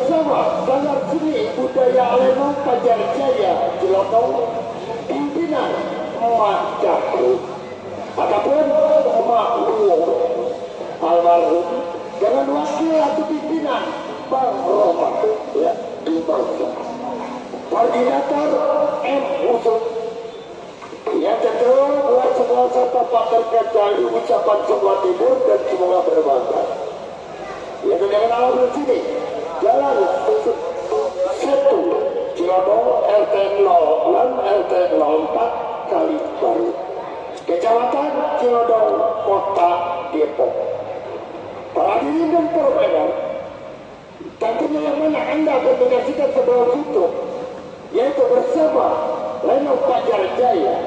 bersama Sanggar Seni Budaya Lenong Pajar Jaya Cilodong, pimpinan Emak Cakru ataupun Emak Luo almarhum dengan wakil atau pimpinan Bang Roma ya di bangsa koordinator M. Usut yang kedua buat semua serta pakar kecil ucapan semua timur dan semoga berbahagia. Yang dengan alam sini jalan satu Cilodong RT 0 RT 04 Kali Baru Kecamatan Cilodong Kota Depok. Para hadirin dan perbedaan tentunya yang mana Anda akan menyaksikan sebuah tutup yaitu bersama Lenong Pajar Jaya.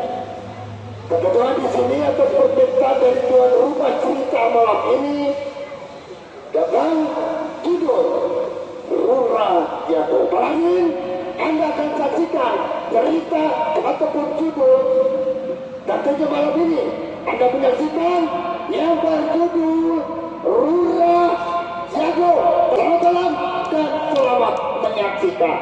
Kebetulan di sini atas permintaan dari tuan rumah cerita malam ini dengan judul Rura Jago. Barangin Anda akan saksikan cerita ataupun judul tentunya malam ini Anda menyaksikan yang berjudul Rura Jago. Selamat malam dan selamat menyaksikan.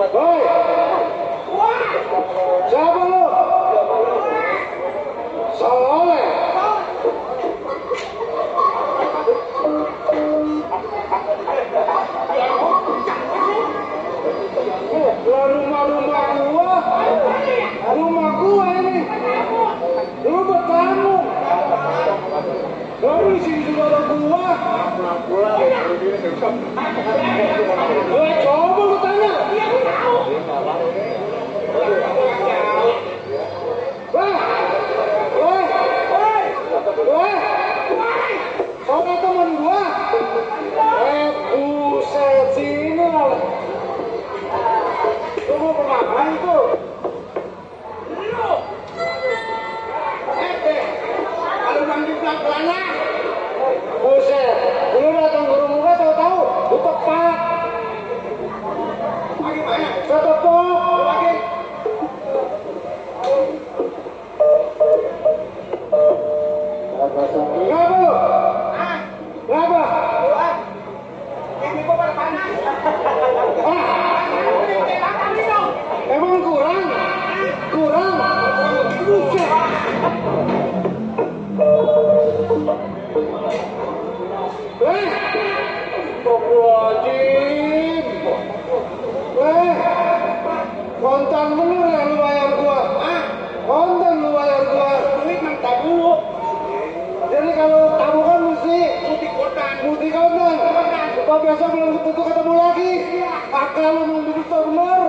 Hoi, siapa lu? Soleh. Lah rumah gua ini. Lu bertamu. Dari sini juga ada gua. Coba lu tanya. Soalnya temen gua. Buset sini lah. Lu mau kemana itu? Kalau manggil pelan-pelan. Buset, lu datang ke rumah gua tahu-tahu lu tepat. Bagaimana? Setepok. Lagi. Ngapa lu? Ngapa? Ini gua pada panas. Emang kurang? Kurang? Buset. Kontan bener ya lu bayar gua. Kontan lu bayar gua. Duit mah tabu. Jadi kalau tabu kan mesti kontan. Supaya biasa belum tentu ketemu lagi. Akal lu mau begitu bener.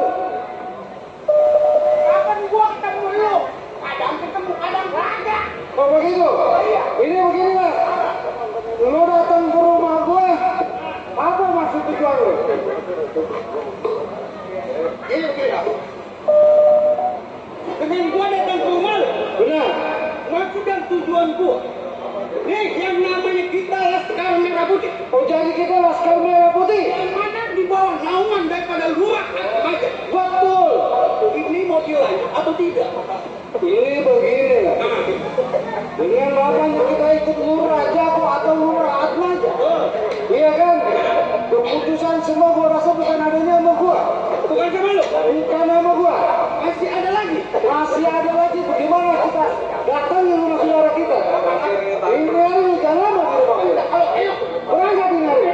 Kapan gua ketemu lu? Kadang ketemu, kadang kagak. Oh begitu? Ini begini lah. Lu datang ke rumah gua. Apa maksud tujuan lu? Iya. Dengan gua datang ke rumah lu? Benar. Maksud dan tujuan gua. Nih yang namanya kita Laskar Merah Putih. Oh jadi kita Laskar Merah Putih? Yang mana di bawah naungan daripada lurah aja. Betul. Ini mau dilanjut atau tidak? Ini begini. Ini yang namanya kita ikut lurah Jago atau lurah Atmaja. Iya kan? Keputusan semua gua rasa bukan adanya sama gua. Bukan sama lu? Bukan sama gua. Masih ada lagi? Masih ada lagi. Bagaimana kita datangin rumah saudara kita? Ini hari jangan lama di rumah kita. Ayo, berangkat ini hari.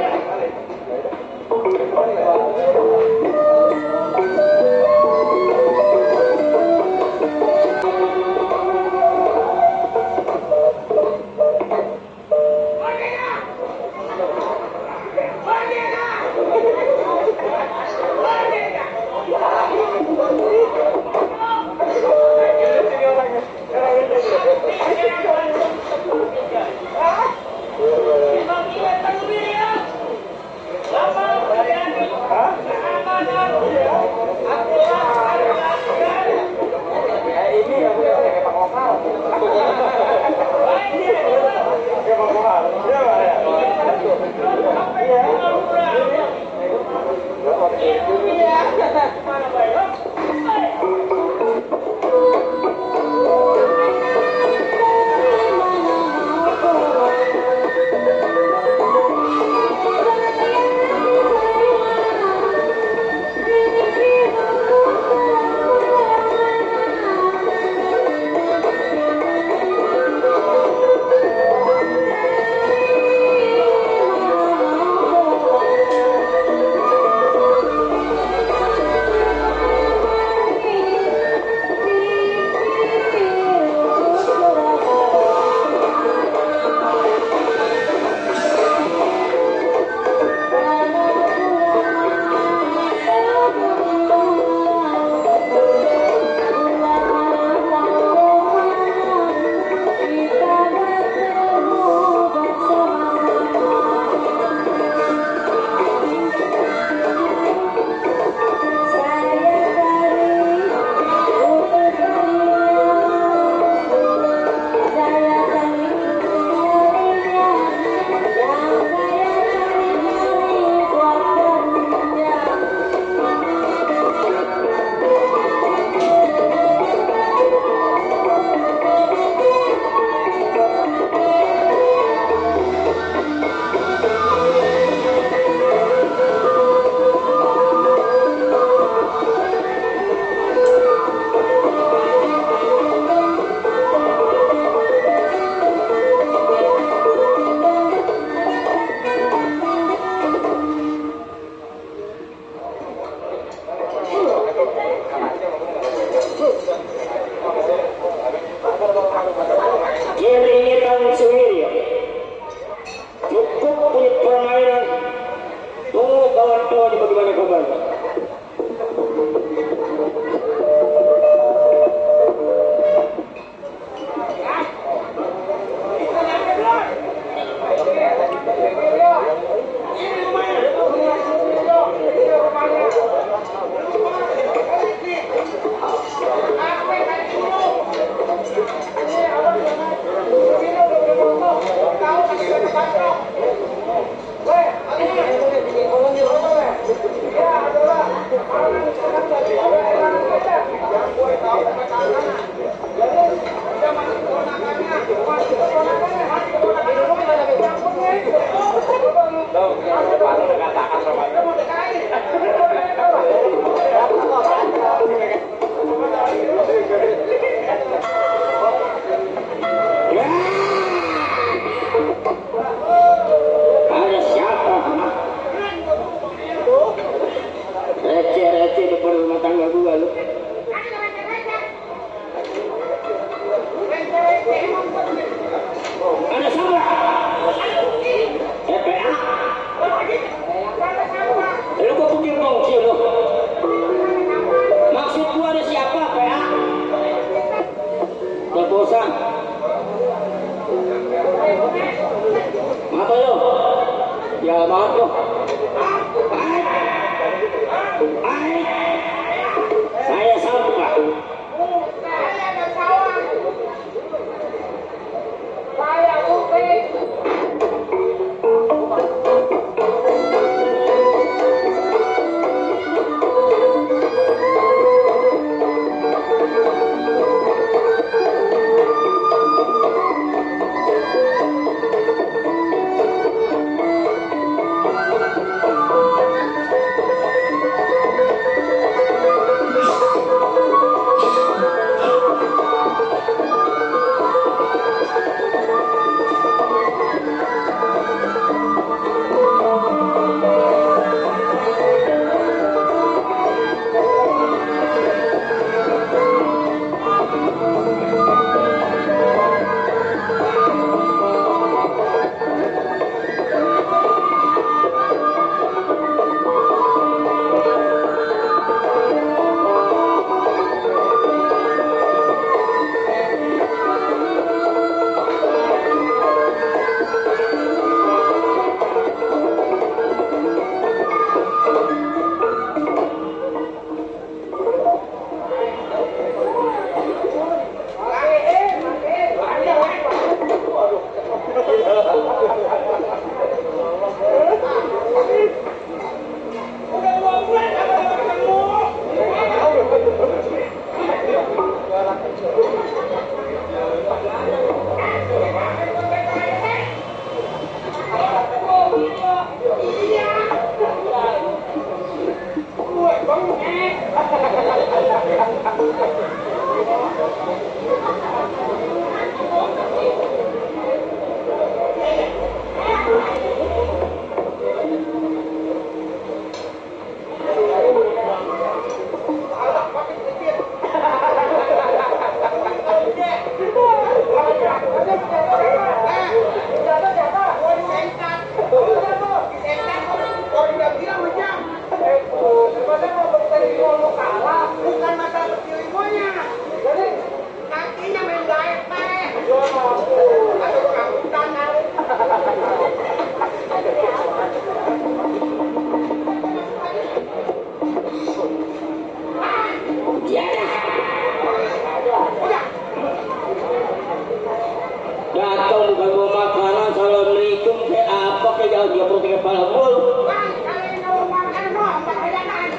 Datang bukan mau makanan, assalamualaikum kayak apa kayak jauh dia perlu pakai kepala mulu. Bang, kalian mau makan dong, tak kedatangan.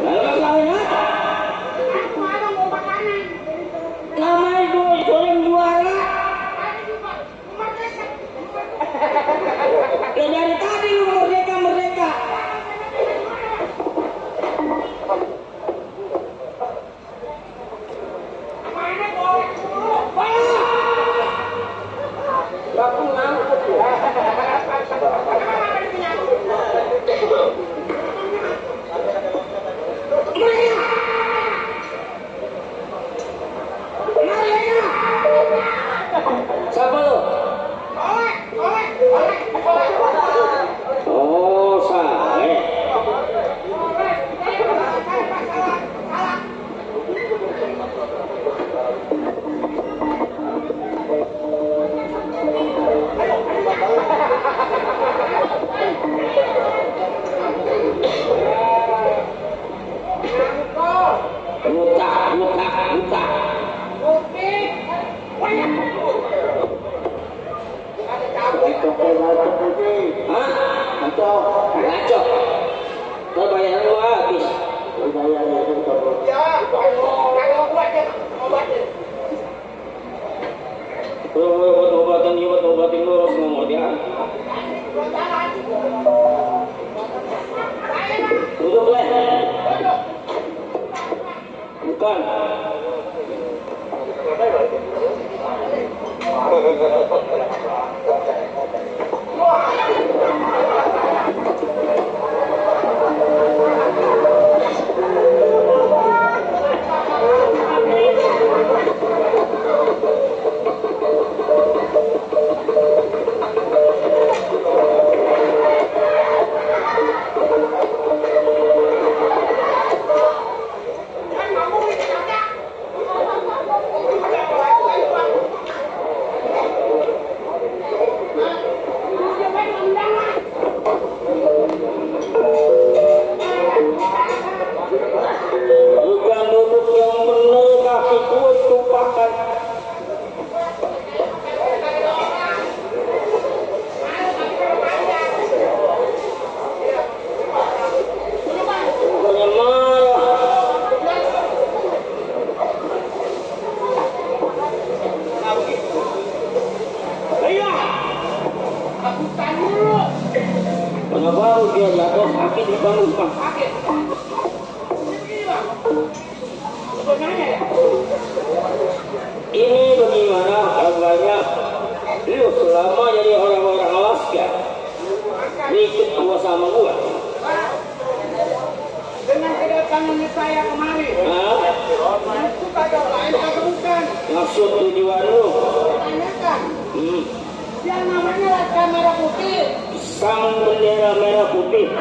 Lalu kalian apa? Aku ada mau makanan. Namanya dua orang juara. Ada juga merdeka. Ya dari tadi lu merdeka. Mana boleh dulu. Aku ngangkut ya. Siapa lu? Oh, Saleh. Buta. Hah? Ngaco. Lo bayar lu habis. Ya, kalau buat dia obatin. Obat-obatan lu harus ngomong dia. Duduk leh. Bukan. Bukan duduk yang benar, kaki kuat tumpakan. Bukannya marah. Iya. Aku tanya dulu. Karena baru dia jatuh sakit di bangun Pak. Sakit. Ini Bang. Sebenarnya ya. Ini bagaimana harganya? Lu selama jadi orang-orang Alaska, ikut gua sama gua. Dengan kedatangannya saya kemari. Hah? Itu kagak lain kagak bukan. Maksud tujuan lu? Tanyakan. Hmm. Yang namanya Laskar Merah Putih. Sang bendera merah putih.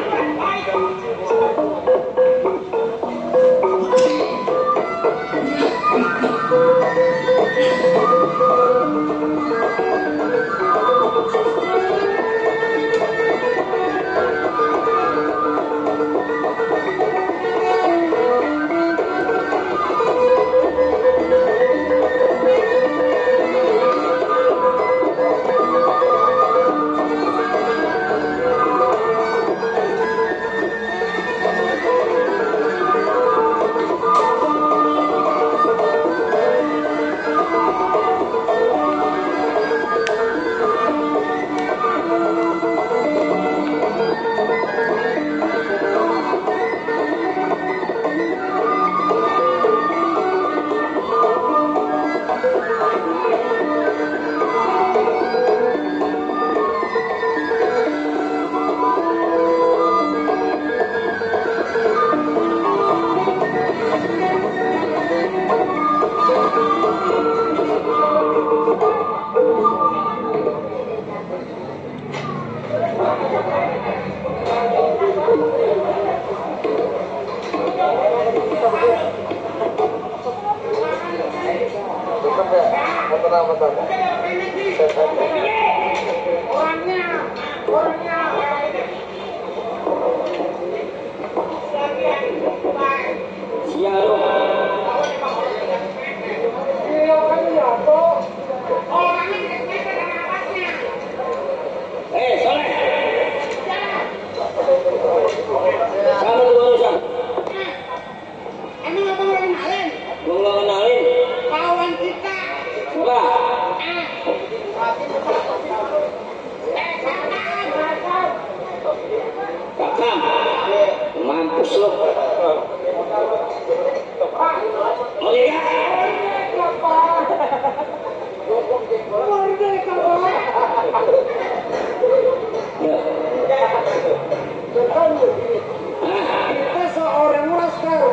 Kita seorang laskar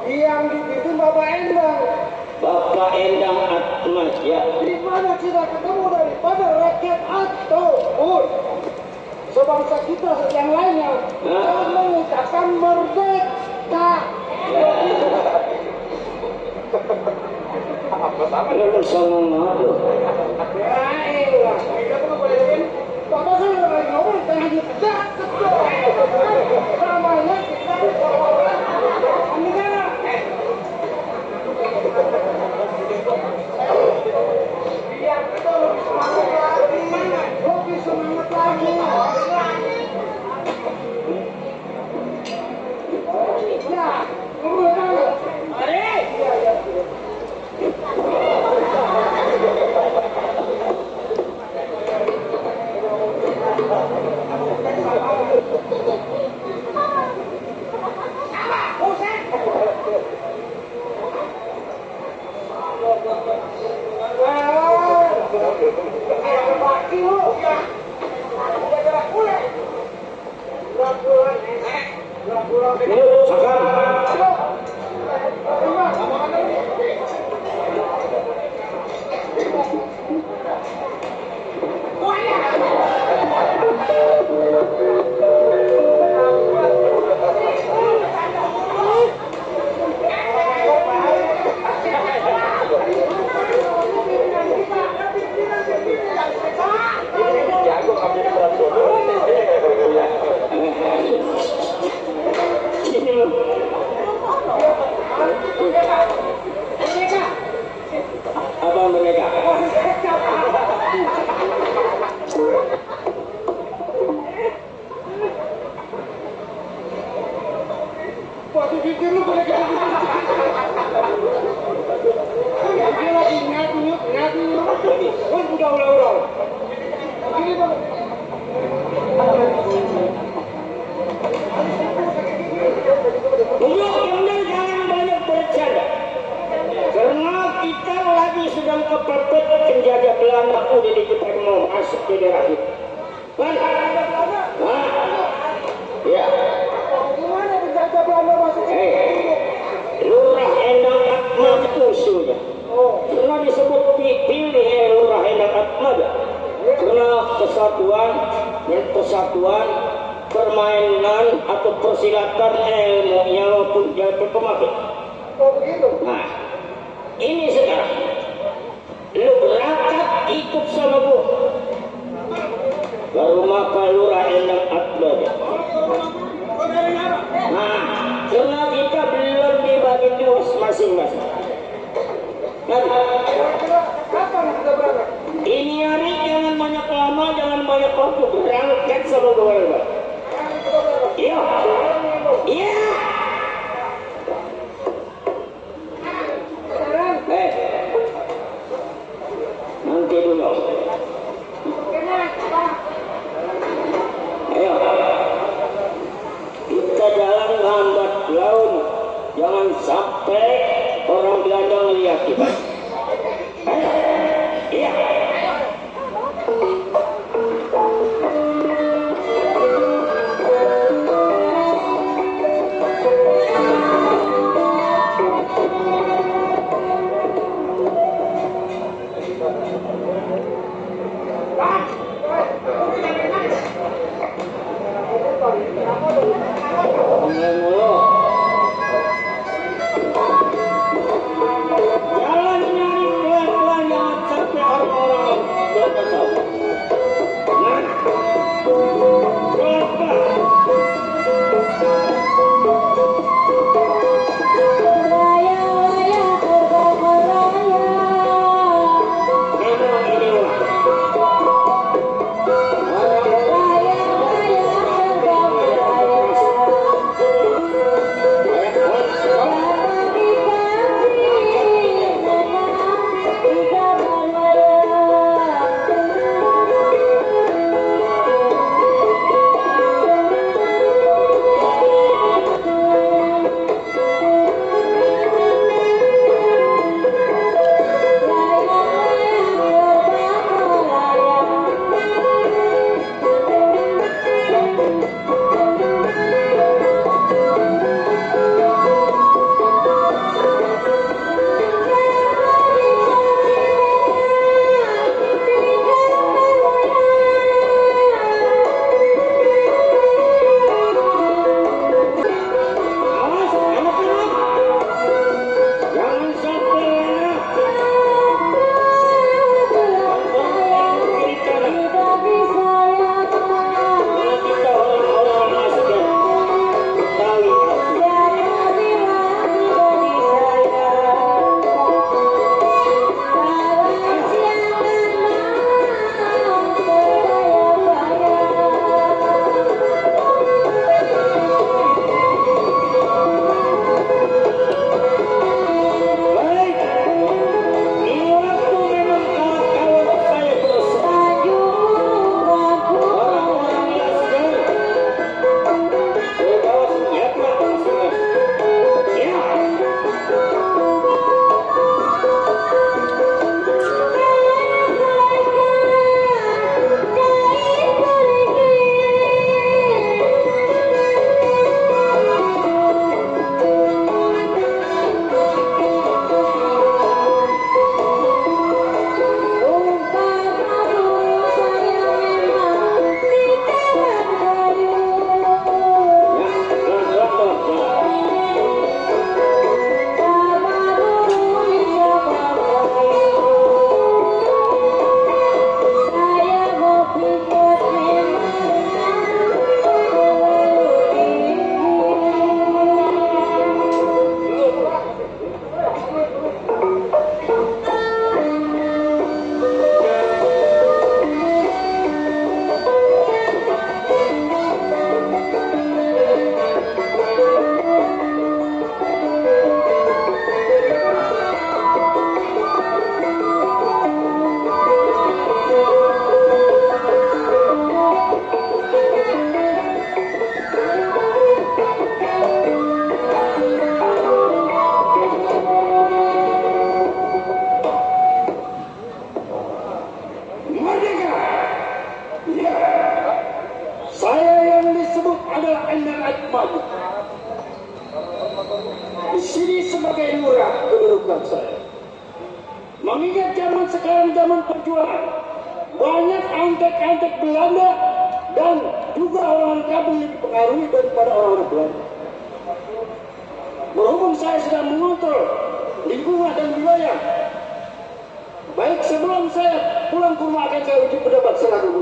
yang dipimpin Bapak Endang. Bapak Endang Atmas, ya. Di mana kita ketemu daripada rakyat ataupun sebangsa kita yang lainnya yang mengucapkan merdeka. Apa sama sama ngadu? Baiklah. Bapak saya lagi ngomong tengah jeda namanya kita negara. Biar kita lebih semangat lagi. Lebih semangat lagi. Ya, kemudian Abang mereka. waktu pikir lu boleh kita dia lagi ngadu kan udah ini bang Anda jangan banyak bercanda. Karena kita lagi sedang kepepet penjajah Belanda udah dikepet mau masuk ke daerah kita. Kan? Ya. gimana penjajah Belanda masuk Lurah Endang Atma musuhnya. Karena disebut pilih Lurah Endang Atma. Karena kesatuan dan persatuan permainan atau persilatan ilmunya maupun jatuh pemakai. begitu. Nah, ini sekarang lu berangkat ikut sama gua ke rumah Pak Lurah Endang Atma. Nah, karena kita belum dibagi tugas masing-masing. Kan? Kapan kita berangkat? Ini hari jangan banyak lama, jangan banyak waktu, berangkat sama gua. Iya. Iya. Nanti dulu. Ayo. Kita jalan lambat laun, jangan sampai orang Belanda melihat kita. Ayo. Iya. Jalan sini sebagai lurah kedudukan saya. Mengingat zaman sekarang zaman perjuangan, banyak antek-antek Belanda dan juga orang kampung yang dipengaruhi daripada orang Belanda. Berhubung saya sedang mengontrol lingkungan dan wilayah, baik sebelum saya pulang ke rumah akan saya uji pendapat selaku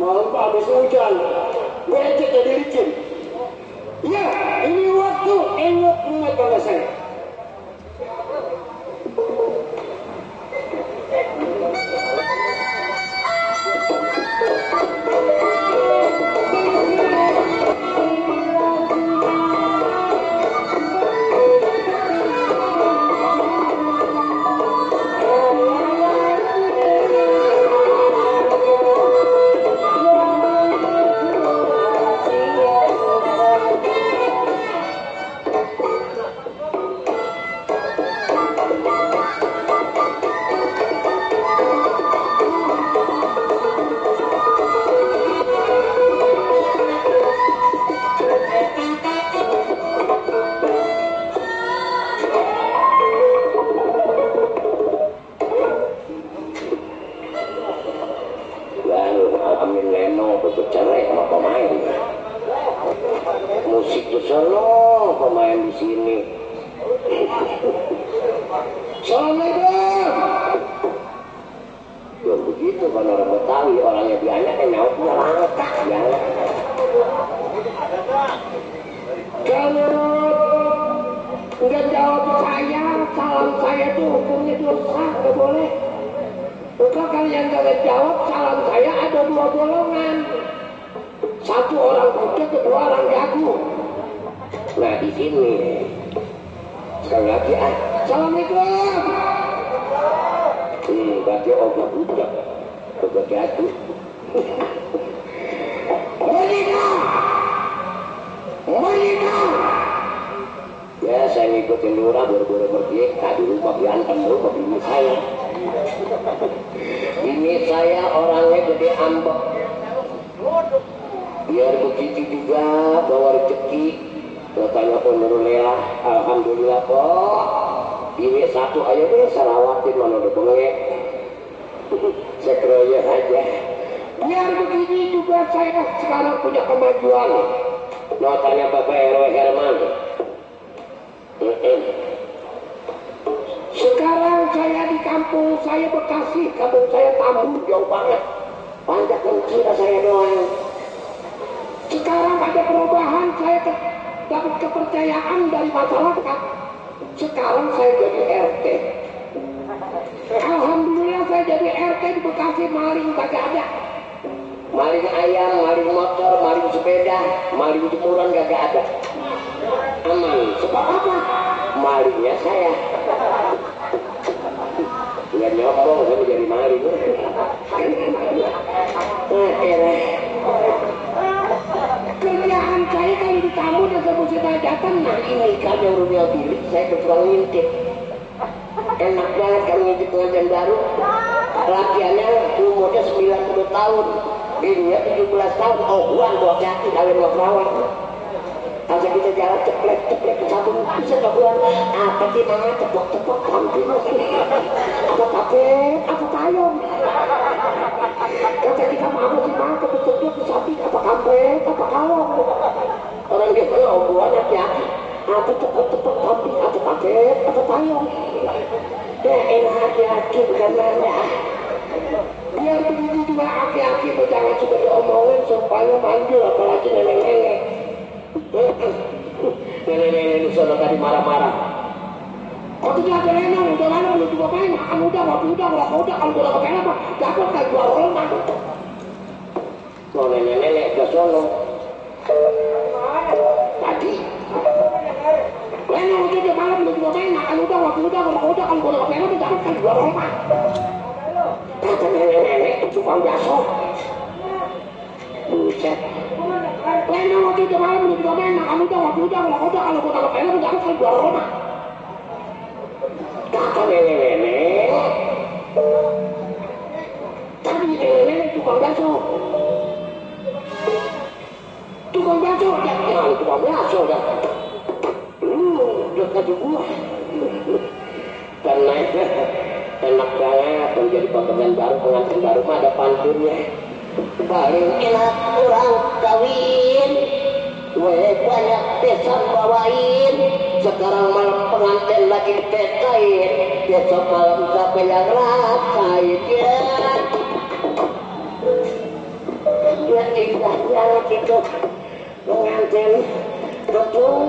malam habis hujan, becek jadi licin. Ya, ini waktu ingat bangga saya. Musik di sono, pemain di sini. Assalamualaikum. Ya begitu kan orang Betawi, orangnya banyak kan nyautnya langka ya. Kalau nggak jawab saya, salam saya tuh hukumnya dosa, nggak boleh. Kalau kalian nggak jawab salam saya ada dua golongan. Satu orang buta, kedua orang jago. Nah di sini sekali lagi assalamualaikum. Berarti obat buta, obat jago. Menikah. Ya saya ngikutin lurah baru-baru pergi di rumah diantar rumah bini saya. Bini saya orangnya gede ambek. Biar begitu juga bawa rezeki. Katanya penurunelah, alhamdulillah kok. Ini satu ayo deh sarawatin mana udah bengek. Saya keroyok aja. Biar begini juga saya sekarang punya kemajuan. Notanya Bapak RW Herman. Sekarang saya di kampung saya Bekasi, kampung saya Tambun jauh banget. Panjang kecil saya doang. Sekarang ada perubahan, saya dapat kepercayaan dari masyarakat. Sekarang saya jadi RT. Alhamdulillah saya jadi RT di Bekasi, maling kagak ada. Maling ayam, maling motor, maling sepeda, maling jemuran kagak ada. Aman. Sebab apa? malingnya saya. Nggak nyombong, saya menjadi maling. Kerjaan saya kalau di tamu dan sebut saya datang, nah ini kami Romeo Billy, saya kesukaan ngintip. Enak banget kalau ngintip pengantin baru. Latihannya umurnya 90 tahun, bininya 17 tahun. Oh, buang bawa kaki kawin sama perawat. Kalau kita jalan ceplek ke sabun bisa nggak buang? Apa sih mama tepok kampung? Apa kapet? Apa payung? Kata kita mau sih mama kebetulan ke samping apa kampet? Apa kalong? Orang dia bilang buang hati-hati. Apa tepok kampung? Apa kapet? Apa payung? Ya enak hati-hati bukan mana. Biar begitu juga aki-aki jangan suka diomongin supaya manjur apalagi nenek-nenek. Nenek-nenek di sana tadi marah-marah. Kok tidak ada nenek, udah lama belum juga main, makan udah, ngopi udah, ngerokok udah, kalau udah kepala mah dapat kayak jual rumah. Kalau nenek-nenek udah sono. Tadi. Nenek udah malam belum juga main, makan udah, ngopi udah, ngerokok udah, kalau udah kepala mah dapat kayak jual rumah. Kata nenek-nenek tukang bakso. Buset. Nenek waktu itu malam belum juga main, makan udah, ngopi udah, ngerokok udah, kalau udah kepala mah dapat kayak jual rumah. Kata nenek-nenek. Tadi nenek-nenek tukang bakso. Tukang bakso, jangan tukang bakso dah. Udah kasih buah. Karena enak banget menjadi pengantin baru mah ada pantunnya. Paling enak orang kawin, banyak pesan bawain. Sekarang malam pengantin lagi dipetain, besok malam siapa yang rasain ya. Ya indahnya gitu pengantin betul.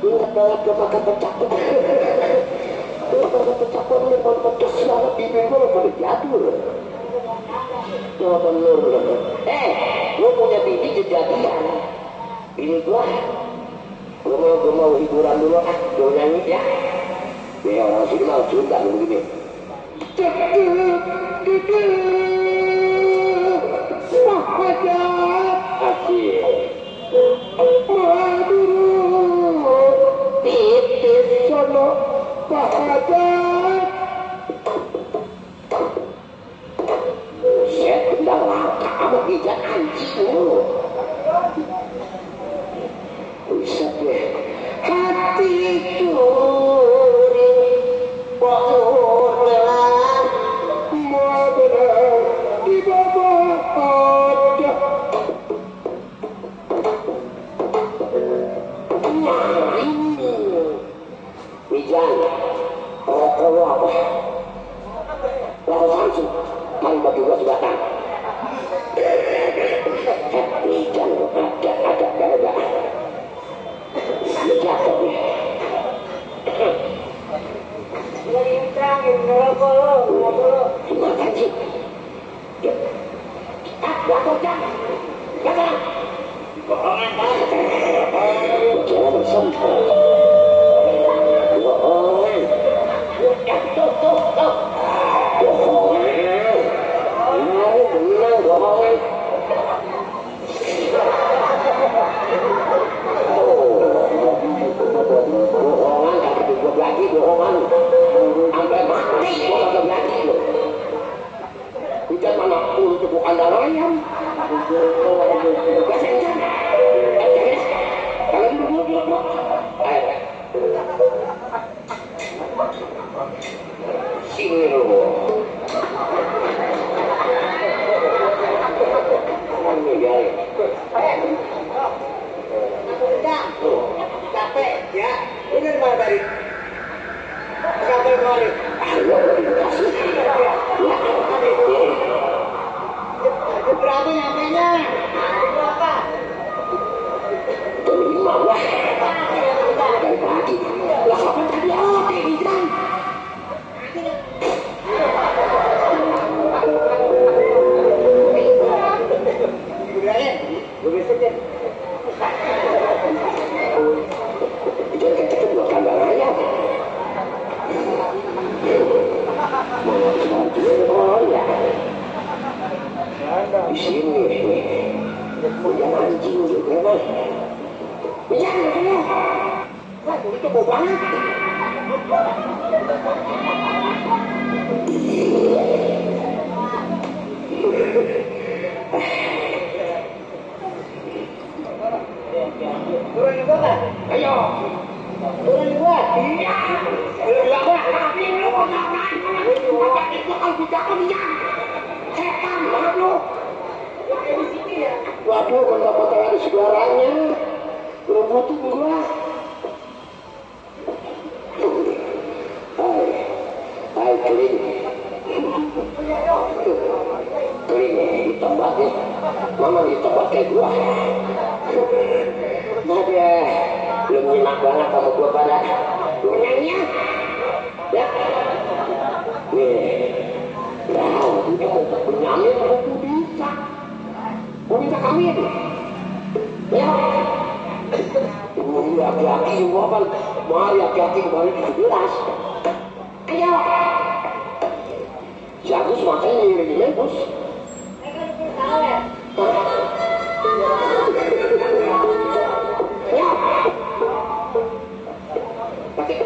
Ingat banget ke makan pecakut. Makan pecakut ini kalau pedas banget bibir gue pada jadul. Ya bener. Gue punya bini kejadian. Bini gue mau hiburan dulu gue nyanyi ya. Ya orang sini mau Sunda begini. Asik. Titis sono bahadat. Buset, udah langka sama bijak anjing lu. Buset deh. Hati curi bawah lelah mau benar di bawah ada. Wijan, kalau apa? Lalu langsung, main bagi gua sebatang. Wijan, ada beda. Jatuh nih. Lagi ngitangin, ngerokok. Gimana sih? Jatuh, jangan. Bohongan, Pak. Jangan bersumpah. Bohongan. Tuh. Bohongan. Benar, bohongan. Bohongan, kata gue lagi bohongan. Sampai mati, gue kagak lagi loh. Hujan mana pun itu bukan darah ayam. Gak senjata. Kalau dulu. Sini loh. Ini guys. Capek ya. Ini dari mana tadi? Capek kali. Ayo dikasih. Berapa nyampenya? Berapa? Jam 5 lah. Dari pagi. Lah kapan tadi? Oh, ini kan. Budaya, gue besok deh. Jangan Oh ya. Di sini punya anjing juga mah. Iya, iya. Wah, itu bau banget. Turun juga kan? Ayo. Turun juga. Iya. Iya, Pak. Tapi lu mau ngapain? Itu kalau tidak dia. Setan banget lu. Di sini ya. Waduh, kontak-kontak ada suaranya. Belum butuh gua. Hai, keling. Keling ditembak ya. Mama ditembak kayak gua. Ada, belum nyimak banget sama gua pada. Lu nyanyi ya? Nih, nah, udah mau Benyamin, aku bisa. Mau minta kawin. Ya. Ini laki-laki juga kan. Mari laki-laki kembali 17. Ayo. Si Agus makanya ngirim bos. Ya. Pakai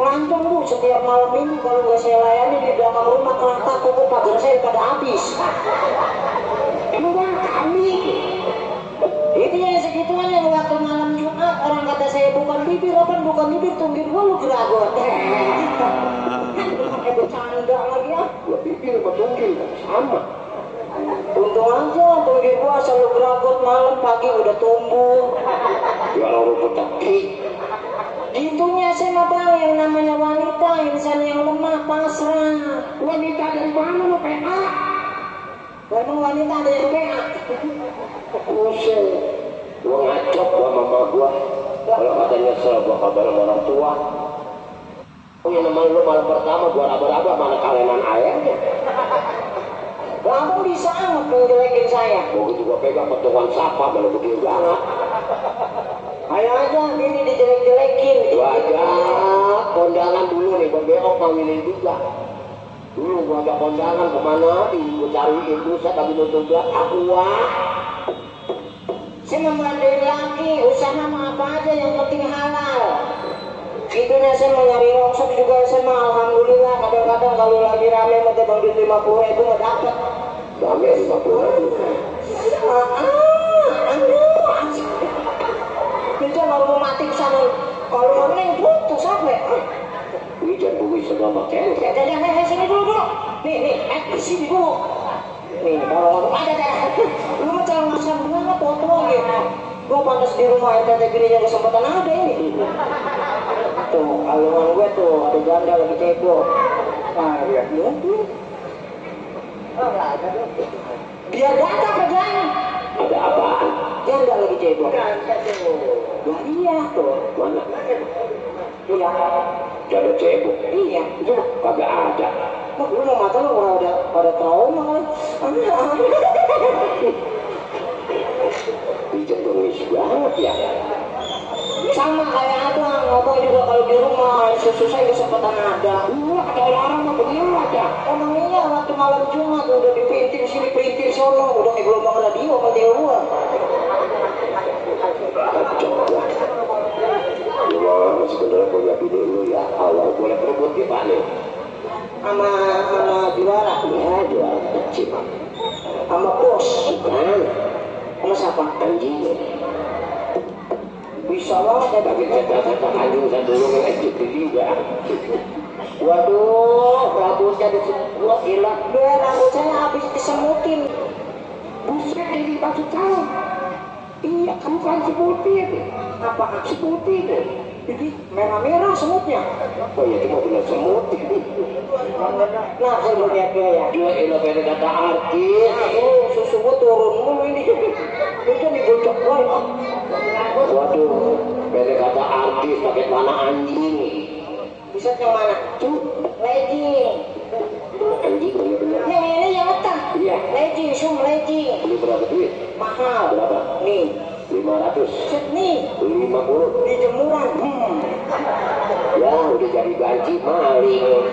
Pelancong Bu, setiap malam minggu kalau gue saya layani di belakang rumah kereta kuku pagar saya pada habis. Emang gua kami. Itu yang segituan yang waktu malam Jumat orang kata saya bukan bibir tunggir gua lu geragot. Bercanda lagi ya. Gua bibir apa tunggir sama. Untung aja tunggir gua selalu geragot malam pagi udah tumbuh. Jualan rumput teki. Gitunya sama bang yang namanya wanita insan yang lemah pasrah. Wanita dari mana lo PA? Memang wanita ada yang PA. Kusel. Gua ngacok gua mama gua. Kalau katanya nyesel gua kabar sama orang tua. Oh yang namanya lu malam pertama gua raba-raba mana kalenan airnya. Kamu bisa amat menjelekin saya. Begitu gua pegang petungan sapa malah begini banget. Ayo aja ini dijelek-jelekin. Gua aja kondangan dulu nih, gua beok ngawinin juga. Dulu gua ada kondangan kemana, gua cariin buset tapi nuntut dia aqua. Saya memerandain laki, usaha mah apa aja yang penting halal. Gitunya saya mau nyari rongsok juga sama alhamdulillah kadang-kadang kalau lagi rame mati bang duit 50.000 nggak dapet. Rame 50.000. Bisa kalau mati sana, kalau neng putus apa? Hujan bumi semua makan. Jangan sini dulu. Nih, di sini dulu. Nih, kalau ada lu mah jangan ngasih bunga potong gitu. Gua pantas di rumah RT gerinya kesempatan ada ini. Tuh, kalungan gue tuh ada janda lagi cebok. Ah, lihat lu. Biar data kerjanya. Ada apaan? Janda lagi cebok. Janda tuh. Nah, iya tuh. Mana? Iya. Janda cebok. Iya. Itu kagak ada. Mak lu mau mata lu pada trauma kali. Hujan bumi banget ya. Sama kayak abang juga kalau di rumah susah kesempatan ada. Ada orang mah begitu aja. Emang iya waktu malam Jumat udah diprintir sini printir sono udah kayak gelombang radio sama dia gua. Kacau lah. Gua sebenarnya punya bini lu ya. Allah boleh berebut di mana? Sama juara. Ya juara kecil. Sama bos. Bukan. Sama siapa? Anjing. Bisa banget ya Tapi kata anjing saya dulu ngejek juga. Waduh, rambutnya disemut gila. Dia rambut saya habis disemutin. Buset ini maksud saya. Iya, bukan sebutin. Apa Sebutin. Jadi merah-merah semutnya. Oh iya, cuma benar semut. Nah, saya mau lihat dia ya. Dia elah pada kata artis. Oh, susu gua turun mulu ini. Itu digocok gua ya. Waduh, pada kata artis pakai mana anjing. Bisa yang mana? Tuh, Legging. anjing bener-bener. Yang ini yang utang. Iya. Legging, legging. Beli berapa duit? Mahal. Berapa? Nih. 500. Set nih. 50. Di jemuran. Ya, udah jadi gaji maling.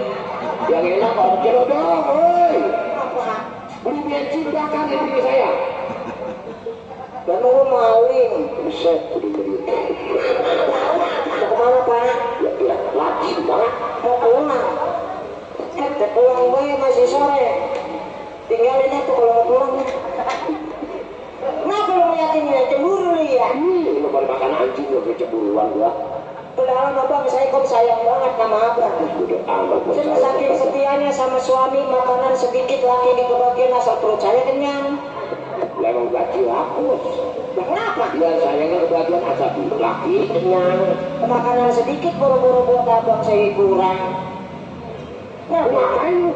Yang enak kalau celodong, woi. Apa? Beli bensin bakar di sini saya. Dan gua maling. Buset, udah jadi. Mau kemana Pak? Ya, lagi banget. Mau pulang. Pulang gue masih sore. Tinggalin aja tuh kalau mau pulang. Kenapa lu ngeliatinnya? Cemburu lu ya? Lu pada makan anjing lu keceburuan gua. Padahal abang saya kok sayang banget sama abang. Udah amat gua sayang. Saking setianya sama suami, makanan sedikit laki di kebagian asal perut saya kenyang. Lah emang gaji hapus. Nah, kenapa? Ya sayangnya kebagian asal laki kenyang. Makanan sedikit boro-boro buat abang saya kurang. Nah, Ngapain lu?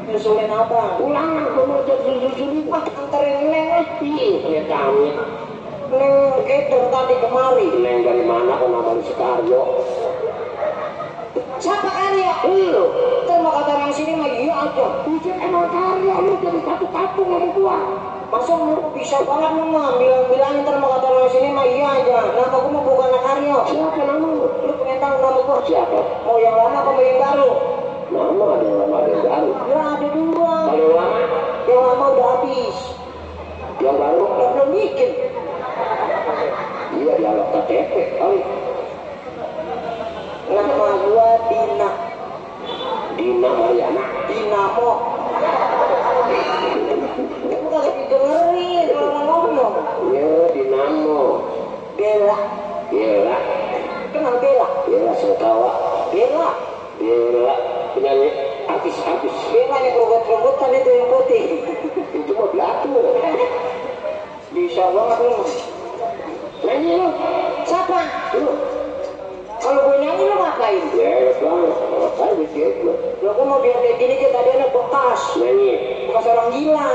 nyusulin abang. Pulang gua mau jadi susu-susu. Ah, anterin Neng lah. Iya, kami. Neng keter tadi kemari. Neng dari mana kok nama Sekaryo? Siapa Karya? Lu. Ntar mau kata orang sini mah iya aja. Buset emang Karyo lu jadi satu kampung sama gua. Masa lu bisa banget lu mah bilang-bilang ntar mau kata orang sini mah iya aja. Nama gua mah bukan Karya. Siapa nama lu? Lu pengen tahu nama gua? Siapa? Mau yang lama apa mau yang baru? Nama ada yang lama ada yang baru. Ya ada dua. Kalau lama, Yang lama udah habis. yang baru Yang belum bikin. iya dialog KTP kali. Nama gua Din Bella. Kenal Bella? Bella Sungkawa. Bella. Bella penyanyi artis-artis. Bella yang robot-robotan itu yang putih. Itu mah belatu. Bisa banget lu. Nyanyi lu. Siapa? Lu. Kalau gue nyanyi lu ngapain? Ya, banget. Ngapain dia itu? Lu aku mau biar kayak gini kita tadi anak bekas. Nyanyi. Bekas orang gila.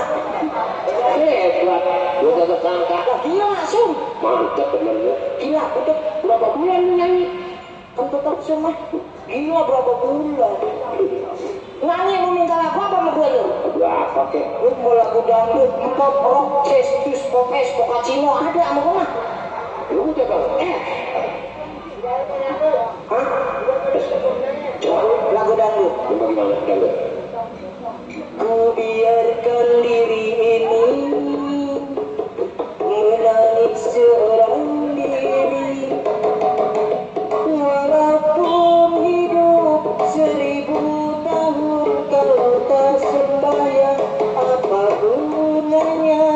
Hebat. Lu kagak sangka. Lah gila langsung. Mantap bener lu. Gila, udah Berapa bulan lu nyanyi? kan tetap semua. Gila berapa bulan? Nyanyi mau minta lagu apa sama gue lu? Berapa kek? Lu mau lagu dangdut, pop, rock, jazz, blues, pop, pokacino ada sama gue mah. Lu udah bang? Hah? Coba lagu dangdut. Lu bagaimana? Dangdut. Ku biarkan diri ini menangis seorang diri, walaupun hidup 1000 tahun kalau tak sembahyang apa gunanya,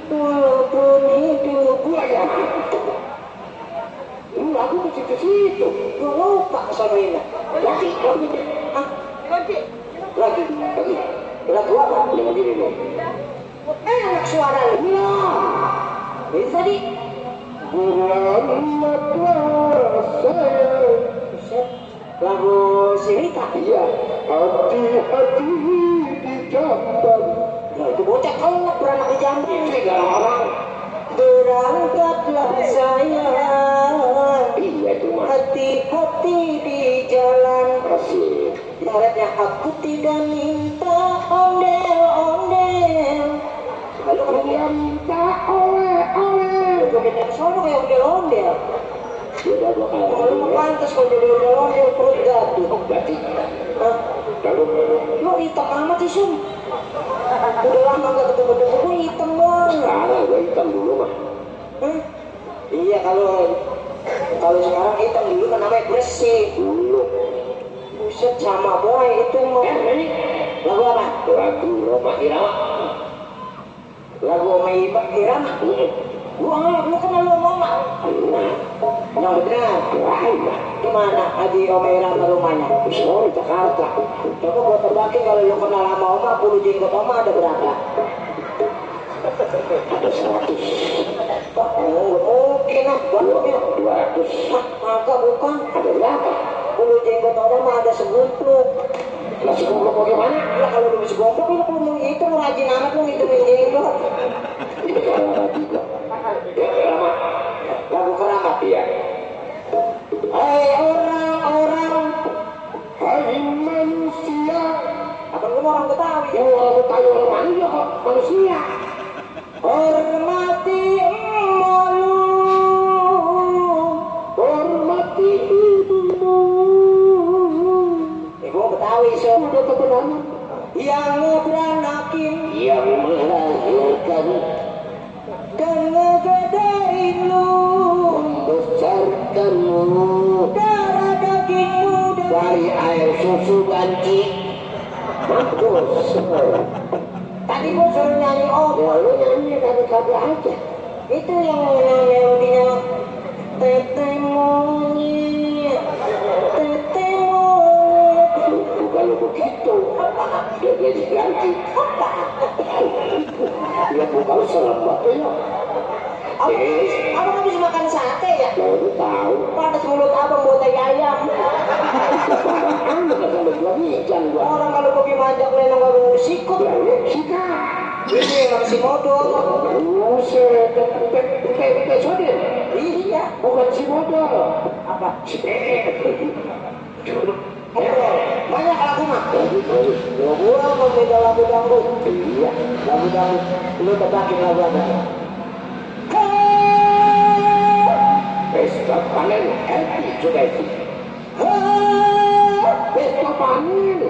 walaupun hidup Buaya. Lu lagu ke situ-situ. gua lupa kesonoinnya. Lagi. Ah, Lagi. lagu apa? Dengan diri lu. Enak suara lu. Itu tadi Selamatlah saya. lagu Sirita. Iya. Hati-hati di jamban. Nah, itu bocah kelep beranak di jambi. Tiga orang. Berangkatlah sayang, Iya itu mah. hati-hati di jalan. Asik. Ibaratnya aku tidak minta ondel-ondel. Lalu kalau Minta oleh-oleh. gue minta ke sono kayak ondel-ondel. Udah dua kali. Kalau lu pantas kalau jadi ondel-ondel perut gaduh. Berarti. Hah? Lalu. Lu hitam amat sih, Sum. Udah lama gak ketemu-ketemu, gue hitam banget. Sekarang gua hitam dulu mah. Hah? Iya, kalau sekarang hitam dulu kan namanya bersih. Dulu. Buset sama boy itu mau. Ini. Lagu apa? Lagu Roma Irama. Lagu Mei Irama. Lu kenal lu Mama? Yang benar. Gimana Adi Oma Irama rumahnya? Oh, di Jakarta. Coba gua tebakin kalau lu kenal sama Oma, bulu jenggot Oma ada berapa? Ada 100. Wah, mungkin lah buatnya. 200. Hah, agak bukan. Ada berapa? Bulu jenggot Oma mah ada segunpluk. Lah segoblok bagaimana? Lah kalau lu bisa goblok lu kalau itu rajin amat lu ngitungin jenggot. Ini kalau juga. Ya, Rama. Lagu keramat. Iya. Hai orang-orang, Hai manusia. apa lu orang Betawi? Yang orang Betawi orang mana ya kok manusia? Hormati malu, Hormati ibumu. gua Betawi so. Udah kebenaran. Yang ngeberanakin Yang melahirkan dan ngegedein lu, membesarkanmu darah dagingmu dari air susu banci. Mampus. Tadi gua suruh nyanyi Ya lu nyanyi kagak aja. itu yang melodinya tete monyet, tete monyet. Bukan lu begitu. Dia diganti. Dia bukan serem banget ya. Abang habis makan sate ya? Baru tahu. Panas mulut abang buat tai ayam. Parah amat sampai gua bijan gua. Orang kalau pergi manjak lenong gak mau sikut. Ya lu sikat. Ini emang si modal. Buset, kayak sodir. Iya. Bukan si modal. Apa? Si Pepe. Banyak lagu mah. Bagus. Gua mau beda lagu dangdut. Iya. Lagu dangdut. Lu tebakin lagu apa? Pesta panen happy sudah itu. Pesta panen.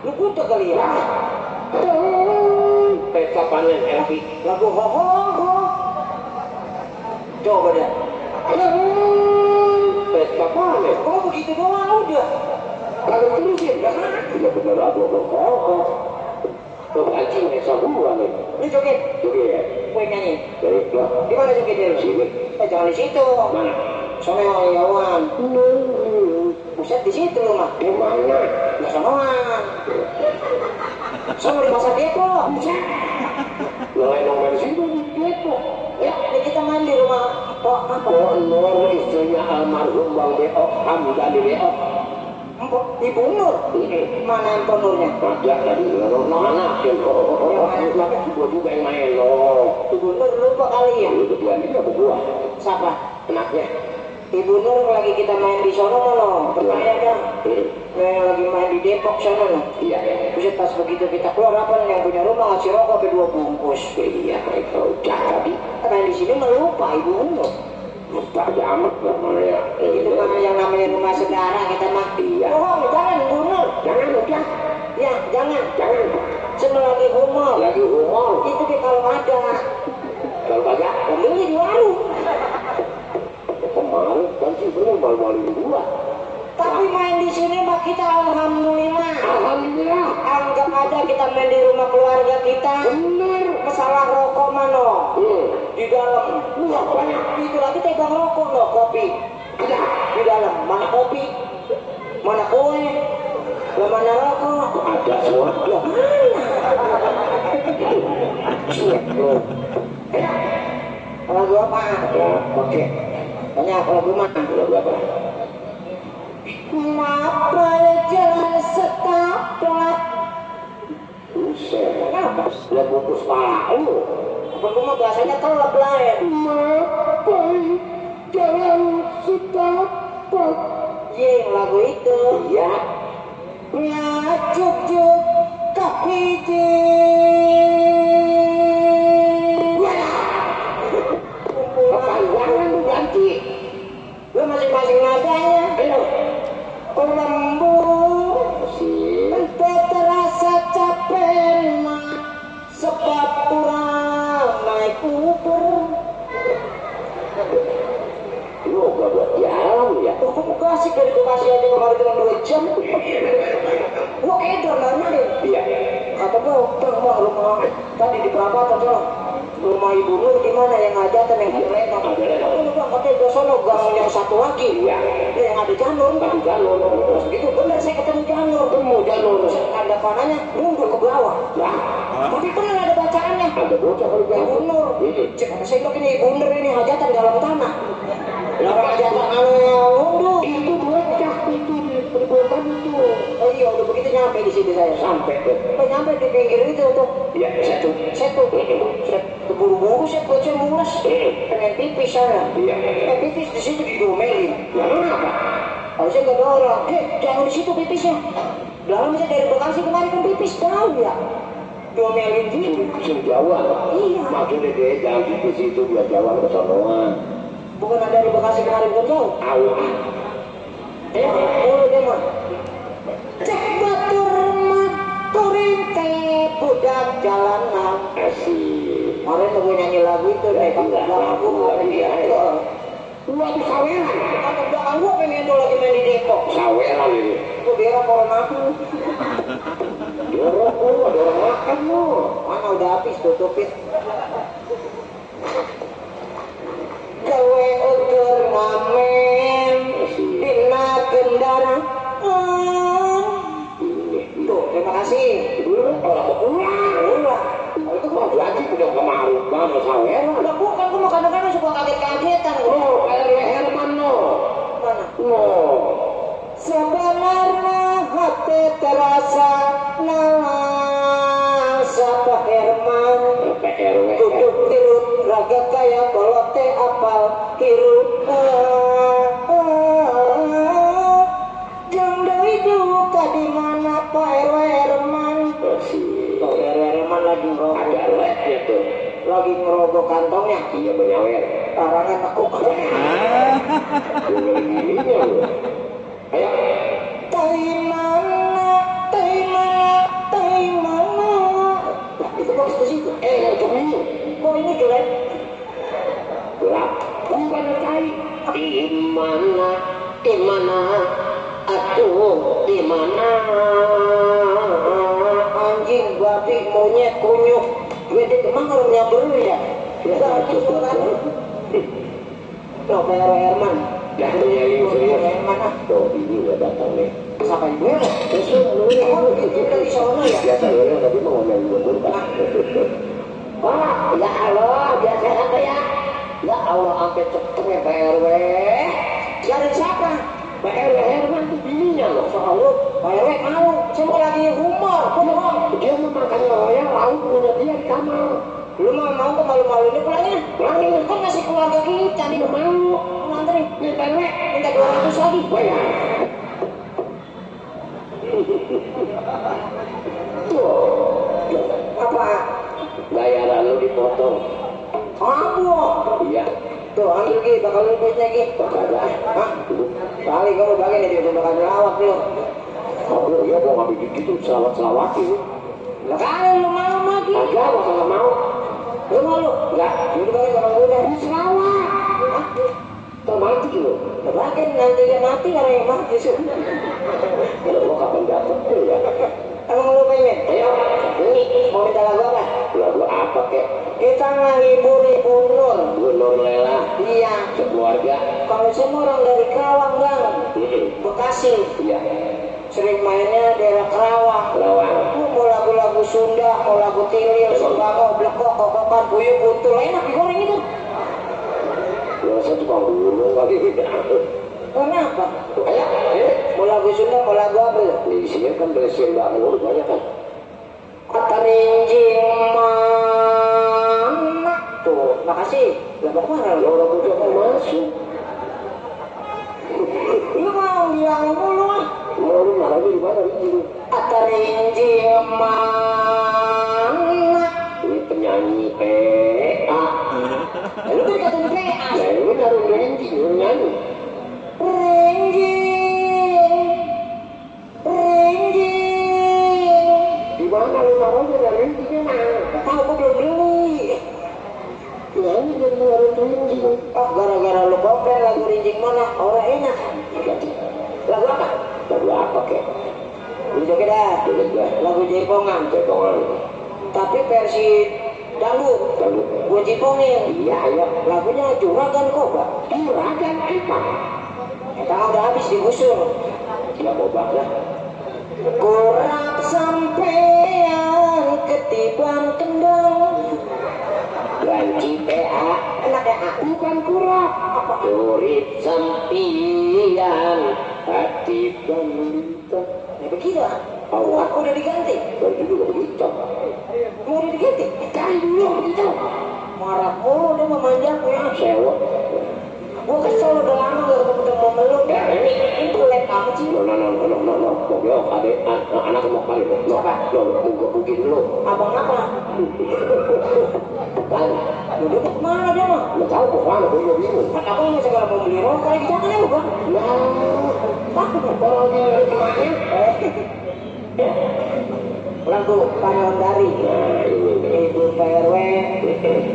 Lu kutuk kali ya? Pesta panen happy. Lagu ho ho ho. Coba deh. Pesta panen. Oh begitu doang udah. Kalau terusin ya. Iya benar aku. Tuh anjing bisa gua nih. Lu joget? Joget ya? Gue nyanyi. Baiklah. Di mana jogetnya lu? Sini. Jangan di situ. Mana? Sono Yawan. Buset di situ lu mah. Di mana? Di sonoan. Sono di pasar Depok. Buset. Lain orang situ di Depok. Ya, ini kita main di rumah Pok apa? Pok Nur istrinya almarhum Bang Beo, Hamdani Beo. Ibu Nur. Mana handphone Nurnya? Ada tadi no anak yang gua juga yang main loh. Ibu Nur lupa kali ya? Itu dia ini apa gua? Siapa? Anaknya. Ibu Nur lagi kita main di sono no. Pertanyaan kan? Lagi main di Depok sono no. Iya. Buset pas begitu kita keluar apa yang punya rumah ngasih rokok sampai 2 bungkus. Iya, itu udah tadi. Main di sini melupa Ibu Nur. Lupa amat namanya. Itu mah yang namanya rumah saudara kita mah. Iya. Oh, jangan Ibu Nur. Jangan udah. Ya, jangan. Jangan. Semua lagi humor. Lagi humor. Itu deh kalau ada. Kalau kagak, Beli di warung. kemarin kan sih belum malu-maluin gua. Tapi main di sini mah kita alhamdulillah. Alhamdulillah. Anggap aja kita main di rumah keluarga kita. Bener. Masalah rokok mano. Di dalam. Wah, banyak. Itu lagi tegang rokok loh, kopi. Ada. Di dalam. Mana kopi? Mana kue? Mana rokok? Ada semua. Loh, mana? Lagu apa? Ya, oke. Tanya lagu mana? Lagu apa? Mapel jalan setaplak. Buset. Kenapa? Lihat bungkus pala lu. Aku mah bahasanya kelep lain. Mapel jalan setapak. Iya, lagu itu. Iya. Ngajuk-juk kahiji. Kepanjangan lu ganti. Lu masing-masing nadanya. Ayo. Lembu. Sih. Ente terasa capek mah. Sebab kurang naik Uber. Lu gak buat jalan ya? Aku kasih dari Bekasi aja kemarin dengan 2 jam. Gua edor nanya deh. Iya. Kata gua, rumah tadi di Prabata tuh. Rumah Ibu Nur gimana yang ngajatan yang ada renov? Ada renov. Lu bilang katanya di sono gang yang satu lagi. Iya. Yang ada Janur. Ada jalur. Terus gitu bener saya ketemu Janur. Ketemu jalur. Ada panahnya mundur ke bawah. Lah. Tapi bener ada bacaannya. Ada bocah kalau Ibu jalur. Nur. Cek saya bilang ini Ibu Nur ini hajatan dalam tanah. Orang hajatan mundur. Itu bocah itu di perbuatan itu. Oh iya udah begitu nyampe di sini saya. Sampai ke. Nyampe di pinggir itu tuh. Iya, satu. Saya tuh keburu-buru saya baca mulas. Pengen pipis saya. Iya. Pipis di situ didomelin. Lalu apa? Harusnya gak ada orang. Jangan di situ pipisnya. Dalam saya dari Bekasi kemarin kan pipis tahu ya. Domelin gitu. Sing Jawa. Iya. Maksudnya dia jangan di situ dia Jawa ke sonoan. Bukan ada dari Bekasi kemarin kan tahu. Tahu. Mulu dia mah. Cek batur mah turinte budak jalanan. Asik. Kemarin mau nyanyi lagu itu deh. Lagu lagi ya. Lu lagi saweran. Atau belakang gua pengen tuh lagi main di Depok. Saweran ini. Gua daerah corona aku. Dorong lu, dorong makan lu. Mana udah habis tutupin. Gawe utur ngamen dina kendaraan. Tuh, terima kasih. Dulu orang mau pulang. Itu mau lagi udah kemarin banget saweran. Udah bukan, gua mau kadang-kadang suka kaget-kagetan. Oh, kayak Herman lo. Mana? Oh. Sebenarnya hati terasa nangsa Pak Herman. PRW. Duduk tirut raga kaya kolote apal hirup. Jang dari duka di mana Pak RW Herman? Pak RW Herman lagi ngerokok. Ada letnya tuh. Lagi ngerokok kantongnya. Iya menyawer. Karangan aku. Ininya lu. Ayo. Itu kok di situ? Untuk ini. Kok ini jelek? Gelap. Bukan tai. Di mana, atuh, di mana? Anjing babi monyet kunyuk gue di kemang orang nyamber lu ya biasa aku suka no Pak Herman Dah ya ini serius. Herman ah Tuh ini udah datang nih. siapa ibu ya terus lu itu dari sana ya Biasa ya tadi mau ngomel dulu Pak. Wah, ya Allah, biasa apa ya? Ya Allah, sampai cepet ya Pak RW. Cari siapa? Pak RW Herman itu bininya loh. Soalnya Pak RW mau, saya mau lagi humor, bohong. Dia mau makan loyang, lauk punya dia di kamar. Lu mau ke malu-malu ini pulangnya? Pulangnya kan masih keluarga kita, dia mau. Nanti nih Pak RW, minta 200 lagi. Wah ya. Apa? Bayaran lu dipotong. Apa? Iya. Tuh, ambil lagi, bakal lu duitnya lagi. Kagak. Hah? Kali kamu bagi nih, dia udah bakal lawak lu. Aku ya mau ngambil gitu selawat-selawat itu. Lah kali lu mau lagi. Kagak, bakal mau. Lu mau lu? Enggak. Lu bagi bakal lu udah. Selawat. Hah? Mati lu. Bagi nanti dia mati karena yang mati sih. Kalau mau kapan dapat tuh ya. Emang lu pengen? Ayo. Ini mau minta lagu apa? Lagu apa kek? Kita ngehibur Ibu Nur. Bu Nur Lela. Iya. Sekeluarga. Kalau semua orang dari Kerawang, Bang. Bekasi. Iya. Sering mainnya daerah Kerawang. Lawang. Mau lagu-lagu Sunda, mau lagu Tilil, Sembako, Blekok, Kokokan, Buyuk, Buntul, enak digoreng itu. Biasa tukang burung kali. Kenapa? Ayo. Mau lagu Sunda, mau lagu apa? Di sini kan bersin bangun banyak kan. Atarinjing mana? Tuh, makasih. Lagu mana? Orang udah mau masuk. Lu mau bilang mulu ah. Mau lu marah di mana ini? Atarinjing mana? Ini penyanyi PA. Lu kan kata PA. Saya ini naruh renji nyanyi. Di mana lu naruhnya dari renjinya mana? Tahu gua belum beli. Nyanyi dari naruh renji. Oh, gara-gara lu komplain lagu rinjing mana? Orang enak. Lagu apa? Lagu apa kek? Lu joget dah. Joget dah. Lagu Jaipongan. Cekongan. Tapi versi dangdut. Lagu. Gua jipongin. Iya ya. Lagunya Juragan Kobra. Juragan apa? Kita udah habis digusur. Tidak mau banget. Kurang sampean ketiban kendang. Ranci PA. Enak ya? Bukan kurang. Kurit sampian. Hati pemerintah. Nah begitu ah. Aku udah diganti. Baju juga begitu. Mau udah diganti? Kan dulu begitu. Marah mulu dia memanjangnya. Sewa. Gua kesel udah lama gak ketemu mau meluk. Ya ini. Itu lek amat sih. No. Mobil adek anak mau kali. Siapa? Lo mungkin dulu. Abang apa? Kan. Duduk kemana dia mah? Lo tahu pokoknya gue bingung. Aku yang segala mau beli rokok lagi jangan ya gua. Takut Orangnya dari kemana? lagu Panondari. Nah ini. Ibu PRW,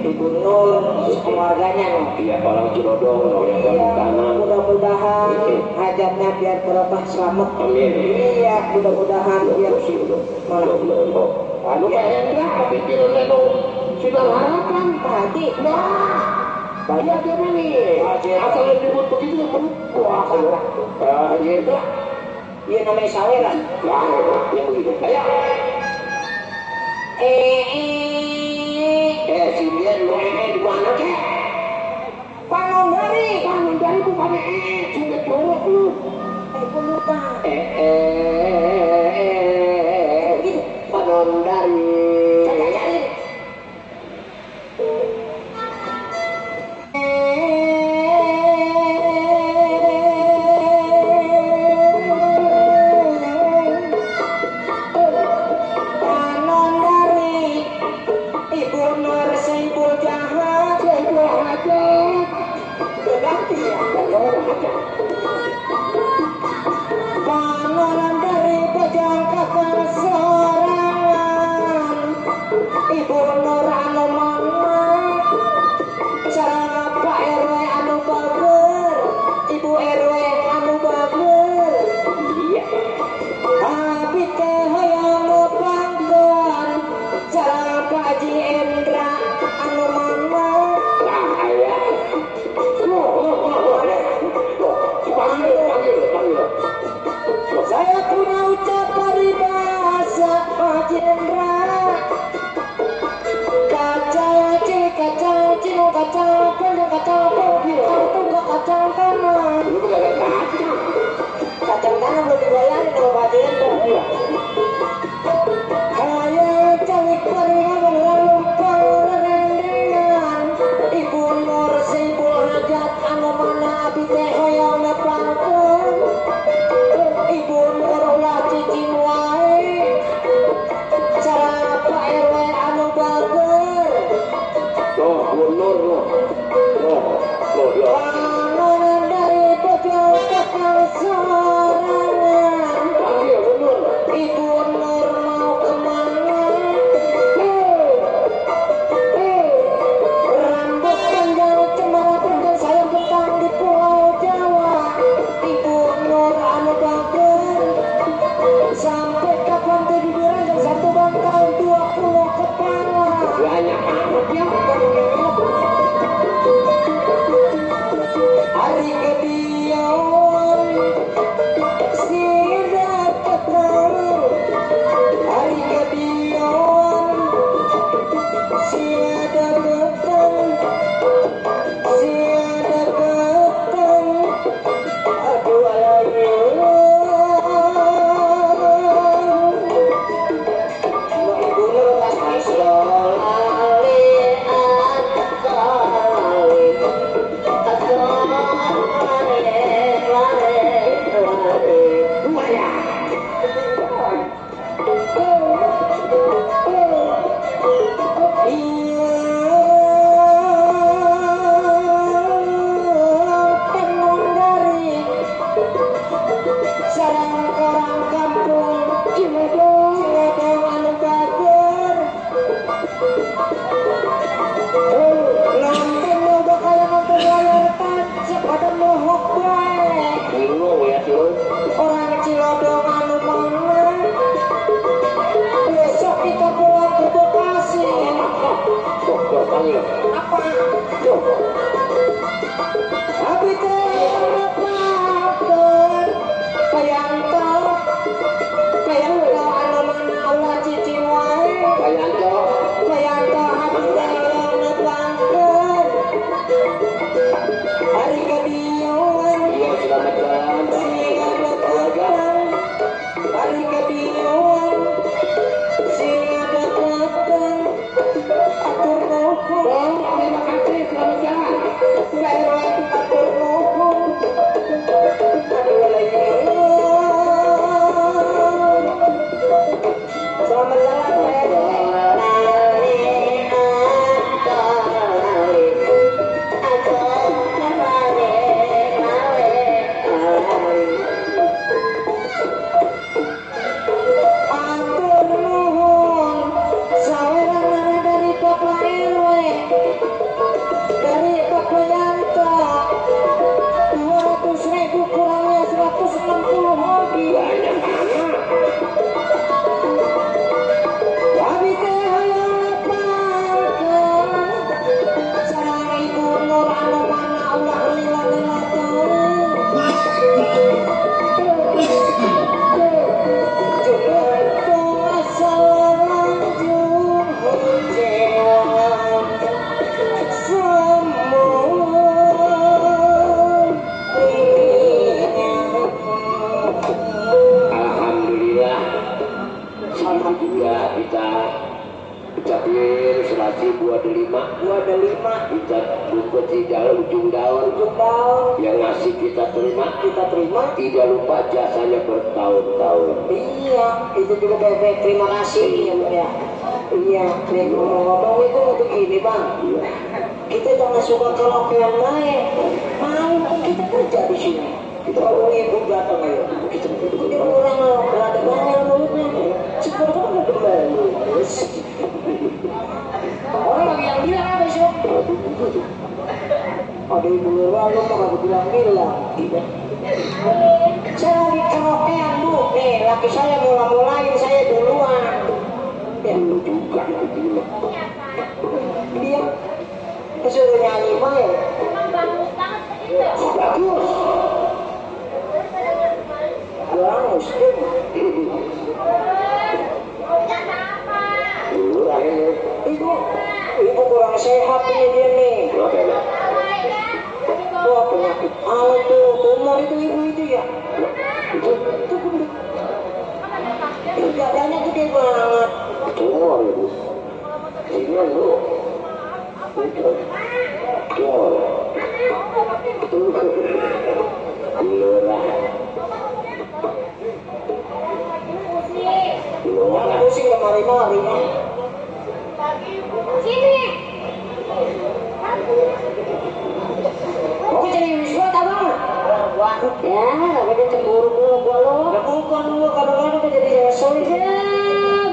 Ibu Nur, keluarganya nih. Iya orang Cilodong, orang Iya, kanan. mudah-mudahan hajatnya biar berubah selamat. Amin. Iya, mudah-mudahan biar mana? Anu Pak Hendra, pikir leno sinar harapan. Tadi, Nah, banyak dia nih. Asal yang dibuat begitu yang wah, Hendra. iya namanya Sawera. Ya, yang begitu. Ayo. Sinian lu di mana kek? Panondari. Panondari bukan sudah jorok lu. Aku lupa. Gitu. Panondari. Panondari. Ibu Nur Saipul Jahat. Berganti ya. Panondari pejang kakak sorangan. Ibu Nur anu mana? Sarana Pak RW anu bager. Ibu RW anu bager. Iya. Abi teh hayang panggon. Lu gak ada kacang. Kacang tanah belum dibayarin sama Pak Jendro. Iya. Kayak cewek peringan lalu pengerendengan. Ibu Nur Sibul Hajat anu mana abdi teh hoyong nepangkeun. Ibu Nur ulah cicing wae. Cara Pak RW anu bager. Loh, Bu Nur loh. Loh, ya. Panonan dari pojok ke sorangan. Panggil Bu Nur. Ibu Nur mau kemana? Rambut panjang cemara panjang saya bentang di Pulau Jawa. Ibu Nur anu bager. Sampai kapan tiduran jam 1 bantal 20 kepala. Banyak amat ya. Hari kediawan siap ketemu. Hari kediawan siap ketemu. Siap ketemu. Aduh ayo. Orang Cilodong anu mana besok kita pulang ke Bekasi. Apa? Tapi terlepas Payanto anu mana ulah cicing wae. Payanto hati dalam nepangkeun. Hari kediawan iya selamat jalan. Hari kediawan siap datang. Atur nuhun. Terima kasih selamat jalan. Baik atur nuhun. Aduh lagi. Selamat jalan Pak. Dari Pak Yanto 200.000 kurangnya 160 hobi. Banyak anak. Tapi teh hayang nepangkeun. Sareng Ibu Nur anu mana ulah lila-lila teuing. Juntung asal lanjung jewan. Alhamdulillah juga kita ucapin selasi buah delima kita bungkus di dalam ujung daun yang ngasih kita terima tidak lupa jasanya bertahun-tahun. Iya itu juga bebek terima kasih ya. Iya ngomong-ngomong itu untuk ini bang. Iya. Kita jangan suka karaokean naik. Mau kita kerja di sini. Kita kalau ibu datang ayo. Kita orang berada banyak mulutnya. Seperti apa kembali? Orang lagi yang bilang apa sih? Ada ibu lalu mau aku bilang. Saya lagi karaokean bu. Nih laki saya mulai saya duluan. Ya lu juga gitu. Dia disuruh nyanyi main. Bagus banget begitu. Bagus. Bagus. Ibu kurang sehat ini dia nih. Wah penyakit tuh motor itu ibu itu ya. Itu dadanya gede banget. Keluar ibu. Ini lu. Keluar. Lurah. Pusing kemari-mari. Sini. Oke, jadi wiswa tabang. Ya, apa dia cemburu gua lo? Ya bukan lu, kadang-kadang udah jadi nyesel. Ya,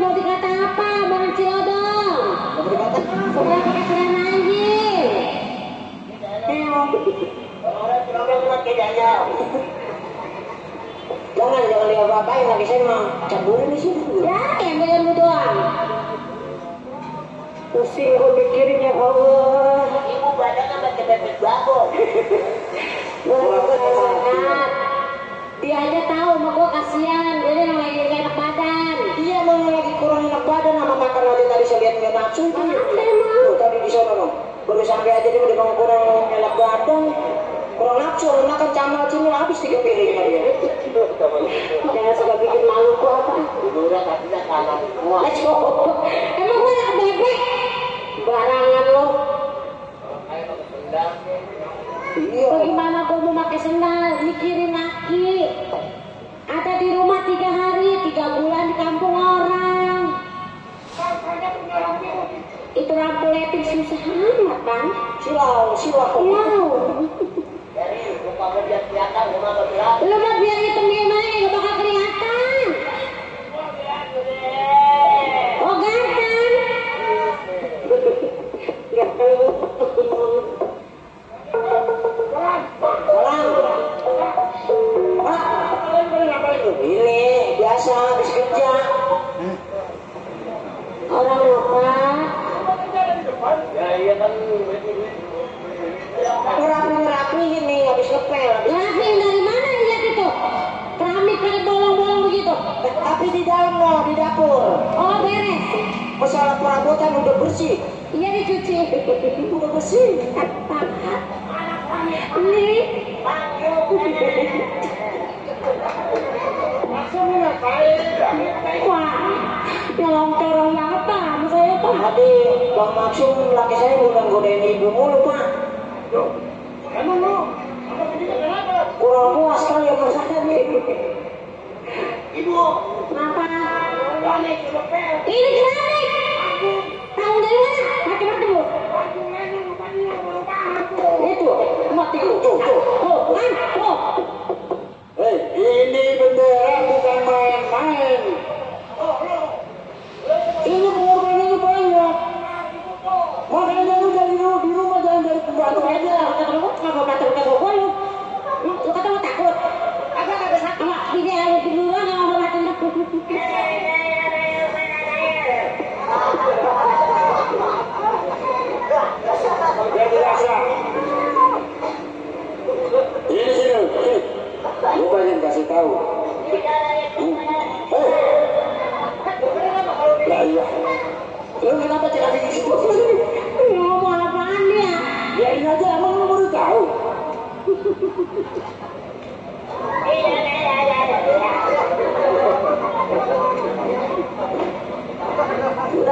mau dikata apa, Bang Cilodong? Mau dikata apa? Udah pakai celana anjing. Orang Cilodong mah bedanya. Jangan lihat apa-apain lagi saya mah cemburu di sini. Ya, yang bayar lu doang. Pusing gue mikirin ya Allah. Ibu badan sama cepet bagus. Dia aja tahu sama gue kasihan. Dia emang lagi enak badan. Iya emang lagi kurang enak badan sama makan aja tadi saya lihat nggak nafsu itu. Tuh tadi di sana dong. Baru sampai aja dia udah kurang enak badan. Kurang nafsu makan camal cimil habis 3 piring aja. Jangan suka bikin malu gua apa. Udah tapi udah kalah. Emang gue anak bebek. Barangan lo. Iya. Bagaimana gue mau pakai sendal? Mikirin laki. Ada di rumah 3 hari, 3 bulan di kampung orang. Itu lampu leting susah amat bang. Silau. Dari lupa berlihat kelihatan, lu mah biar hitam gimana, gak bakal kelihatan. Oh ganteng. Ini biasa habis kerja. Orang lupa. Ya iya kan. Ngerapihin nih habis ngepel. Ngerapihin dari mana lihat itu? Keramik pakai bolong-bolong begitu. Tapi di dalam loh, di dapur. Oh beres. Masalah perabotan udah bersih. Iya dicuci. Udah bersih. Ini. Maksudnya ngapain? Wah, nyolong terong banget sama saya tuh. Tadi Bang Maksum laki saya udah godain ibu mulu pak. Emang lu? Kurang puas kali ya masakan nih. Ibu. Kenapa? Ini keramik. Tahu dari mana? Mati bu. Itu mati bu. Tuh. Hei, ini bendera bukan main-main. Ini pengorbanannya banyak. Makanya lu dari di rumah jangan dari pembantu aja. Kenapa pembantu gue lu? Lu kata mau takut? Agak sakit. Ini ada di luar nggak mau makan takut. Yang biasa. Ini sini. Lu pengen kasih tahu. Lah iya. Lu kenapa cerita di situ? Ngomong apaan dia? Ya ini aja emang lu baru tahu.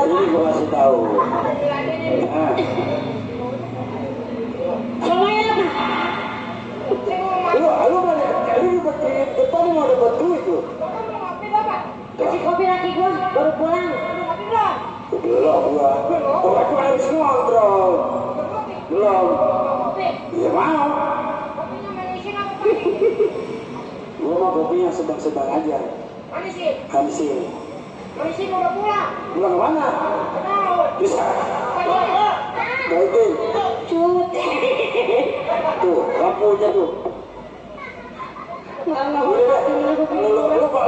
Ini gua kasih tahu. Nah. Soalnya apa? Lu di depan mau dapat duit tuh. Kasih kopi laki gua baru pulang. Belum gua. Gua harus ngontrol. Belum. Ya mau. Gua mau kopinya sedang-sedang aja. Manisin. Manisin udah pulang. Pulang kemana? Bisa. Baik. Cut. Tuh, lampunya tuh.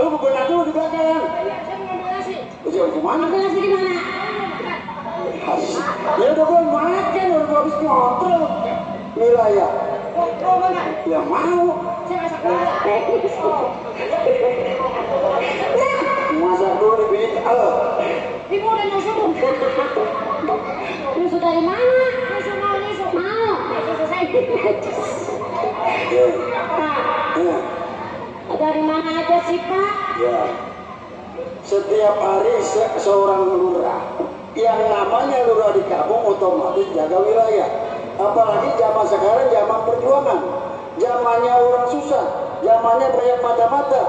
Lu bebenah dulu di belakang. Ujung kemana? Ambil nasi di mana? Ya udah gue makan, udah gue habis ngontrol. Mila ya? Ngontrol mana? Ya mau. Saya masak dulu. Masak dulu di bilik. Ibu udah nyusul. Nyusul dari mana? Nyusul mau. Nyusul selesai. Pak. Ya, setiap hari seorang lurah, yang namanya lurah di kampung otomatis jaga wilayah. Apalagi zaman sekarang zaman perjuangan, zamannya orang susah, zamannya banyak mata-mata.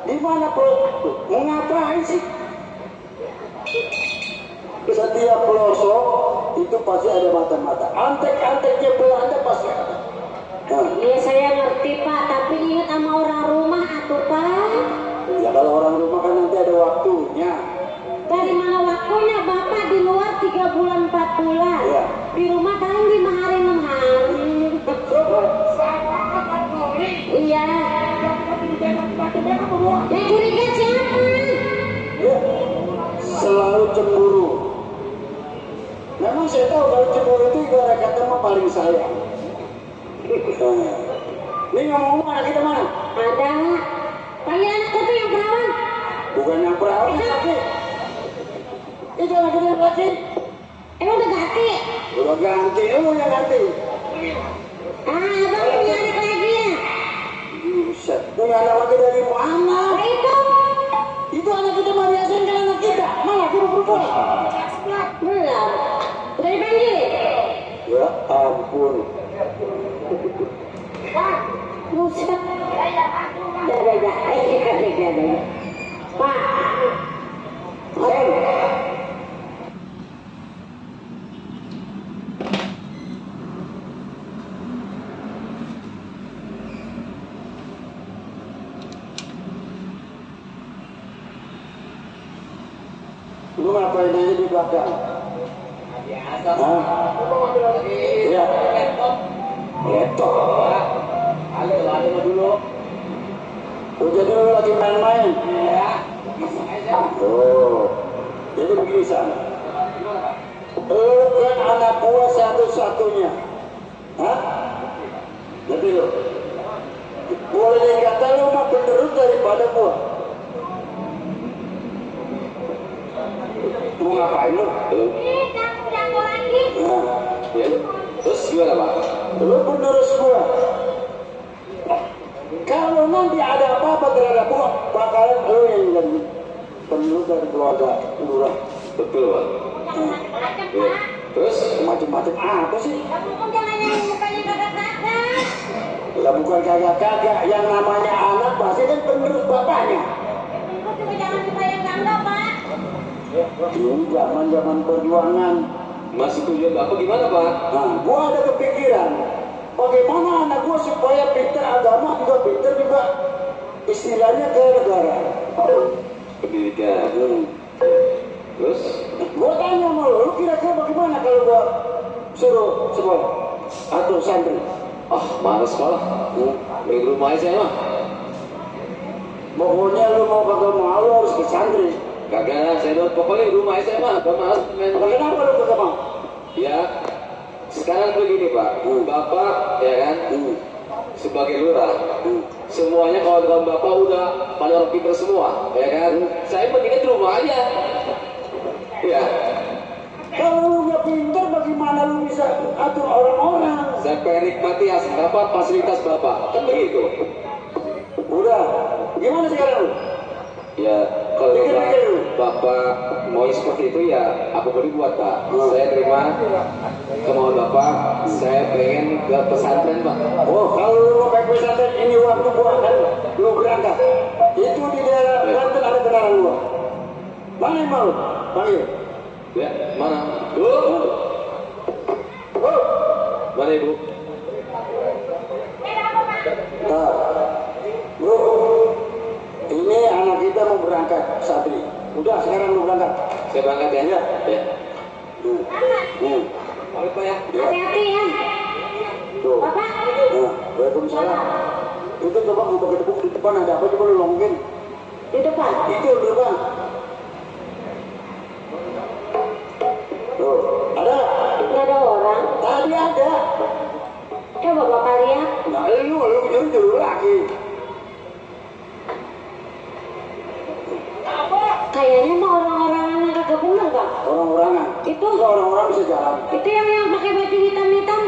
Di mana mau ngapain sih? Setiap pelosok itu pasti ada mata-mata. Antek-anteknya Belanda pasti ada. Nah, Iya saya ngerti Pak, tapi ingat sama orang rumah atuh Pak. ya kalau orang rumah kan nanti ada waktunya. Dari mana waktunya Bapak di luar 3 bulan 4 bulan, Iya. di rumah paling 5 hari 6 hari. Iya. Yang curiga siapa? Ya, selalu cemburu. Memang saya tahu kalau cemburu itu ibarat kata mah paling sayang. Ini ngomong anak kita mana? Ada. Panggil anakku tuh yang perawan. Bukan yang perawan laki. Itu laki yang laki. Emang udah ganti? Udah ganti, lu yang ganti. Abang punya anak lagi ya? Buset, punya anak lagi dari mana? Nah itu. Itu anak kita mah biasain kan anak kita. Malah buru-buru. Belum. Udah dipanggil? Ya ampun. Buset. Dah. Pak. Sen. Lu ngapain aja di belakang? Biasa. Hah? Iya. Laptop. Ada dulu. Oh, jadi lu lagi main-main? Ya. Iseng aja. Oh, jadi begini sana. Lu kan anak gua satu-satunya. Hah? Jadi lu boleh dikata lu mah penerus daripada gua. Mau ngapain lu? Kamu jago lagi. Nah, Ya. Terus gimana Pak? lu penerus gua. Kalau nanti ada apa-apa terhadap gua, bakalan lu yang jadi penerus dari keluarga lurah. Betul Pak. Macam-macam Ya. Pak. Terus? Macam-macam apa sih? Kamu kan jangan yang mukanya kakak-kakak. Lah bukan kagak-kagak, yang namanya anak pasti kan penerus bapaknya. Kamu juga jangan suka yang gangga Pak. Ini zaman-zaman perjuangan. Masih tujuan Bapak gimana Pak? Nah, gua ada kepikiran, bagaimana anak gua supaya pinter agama juga istilahnya ke negara. Pendidikan. Terus? Gua tanya sama lu kira-kira bagaimana kalau gua suruh sekolah atau santri? Males sekolah. Main di rumah aja saya mah. Pokoknya lu mau kagak mau lu harus ke santri. Kagak, saya doang pokoknya di rumah aja saya mah. Gak males main. Kenapa lu kagak mau? Ya. Sekarang begini Pak. Bapak ya kan. Sebagai lurah. Semuanya kawan-kawan Bapak udah pada orang pintar semua, ya kan? Saya mendingan di rumah aja. Ya. Kalau lu gak pinter bagaimana lu bisa atur orang-orang? Saya pengen nikmati fasilitas Bapak. Kan begitu. Udah, gimana sekarang lu? Ya, kalau Pikir-pikir dulu. Bapak mau seperti itu ya apa boleh buat Pak. Saya terima kemauan Bapak. Saya pengen ke pesantren Pak. Oh, kalau lu mau ke pesantren ini waktu gua akan lu berangkat. Itu di daerah Banten ada kendaraan gua. Mana yang mau? Panggil. Ya, mana? Bu? Oh, Mana Ibu? nah, bro, ini anak kita mau berangkat santri. Udah, sekarang lu berangkat. Saya berangkat ya. Iya. Ya. Hmm. Pamit Pak ya. Hati-hati ya. Tuh. Bapak. Nah, waalaikumsalam. Itu coba gua pakai tepuk di depan ada apa coba lu longkin. Di depan. Itu di depan. Tuh, ada? Nggak ada orang. Tadi ada. Coba Bapak lihat. Nah, lu jujur lagi. Kayaknya mah orang-orang yang kagak bener Bang. Orang-orangan. Itu. Enggak, orang-orang bisa jalan. Itu yang pakai baju hitam-hitam.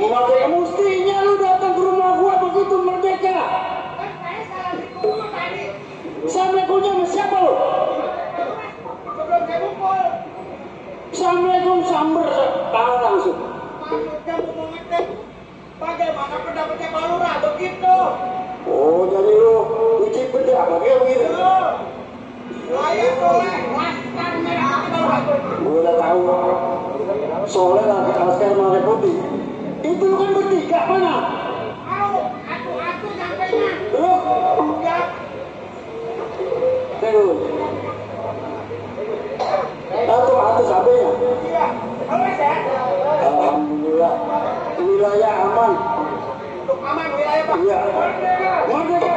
Merdeka, mestinya lu datang ke rumah gua begitu Merdeka. Assalamualaikum sama siapa lu? Assalamualaikum samber tahu langsung. Bagaimana pendapatnya Pak Lurah begitu? Oh, jadi lu uji beda kayak begitu. Saya oleh Laskar Merah Putih. Gua udah tahu. Soalnya Laskar Merah Putih. Itu lu kan bertiga mana? Aku sampainya. Lu? Ya. Terus. Satu sampainya. Iya. Kalau saya. Alhamdulillah. Wilayah aman. Untuk aman wilayah Pak. Iya. Merdeka.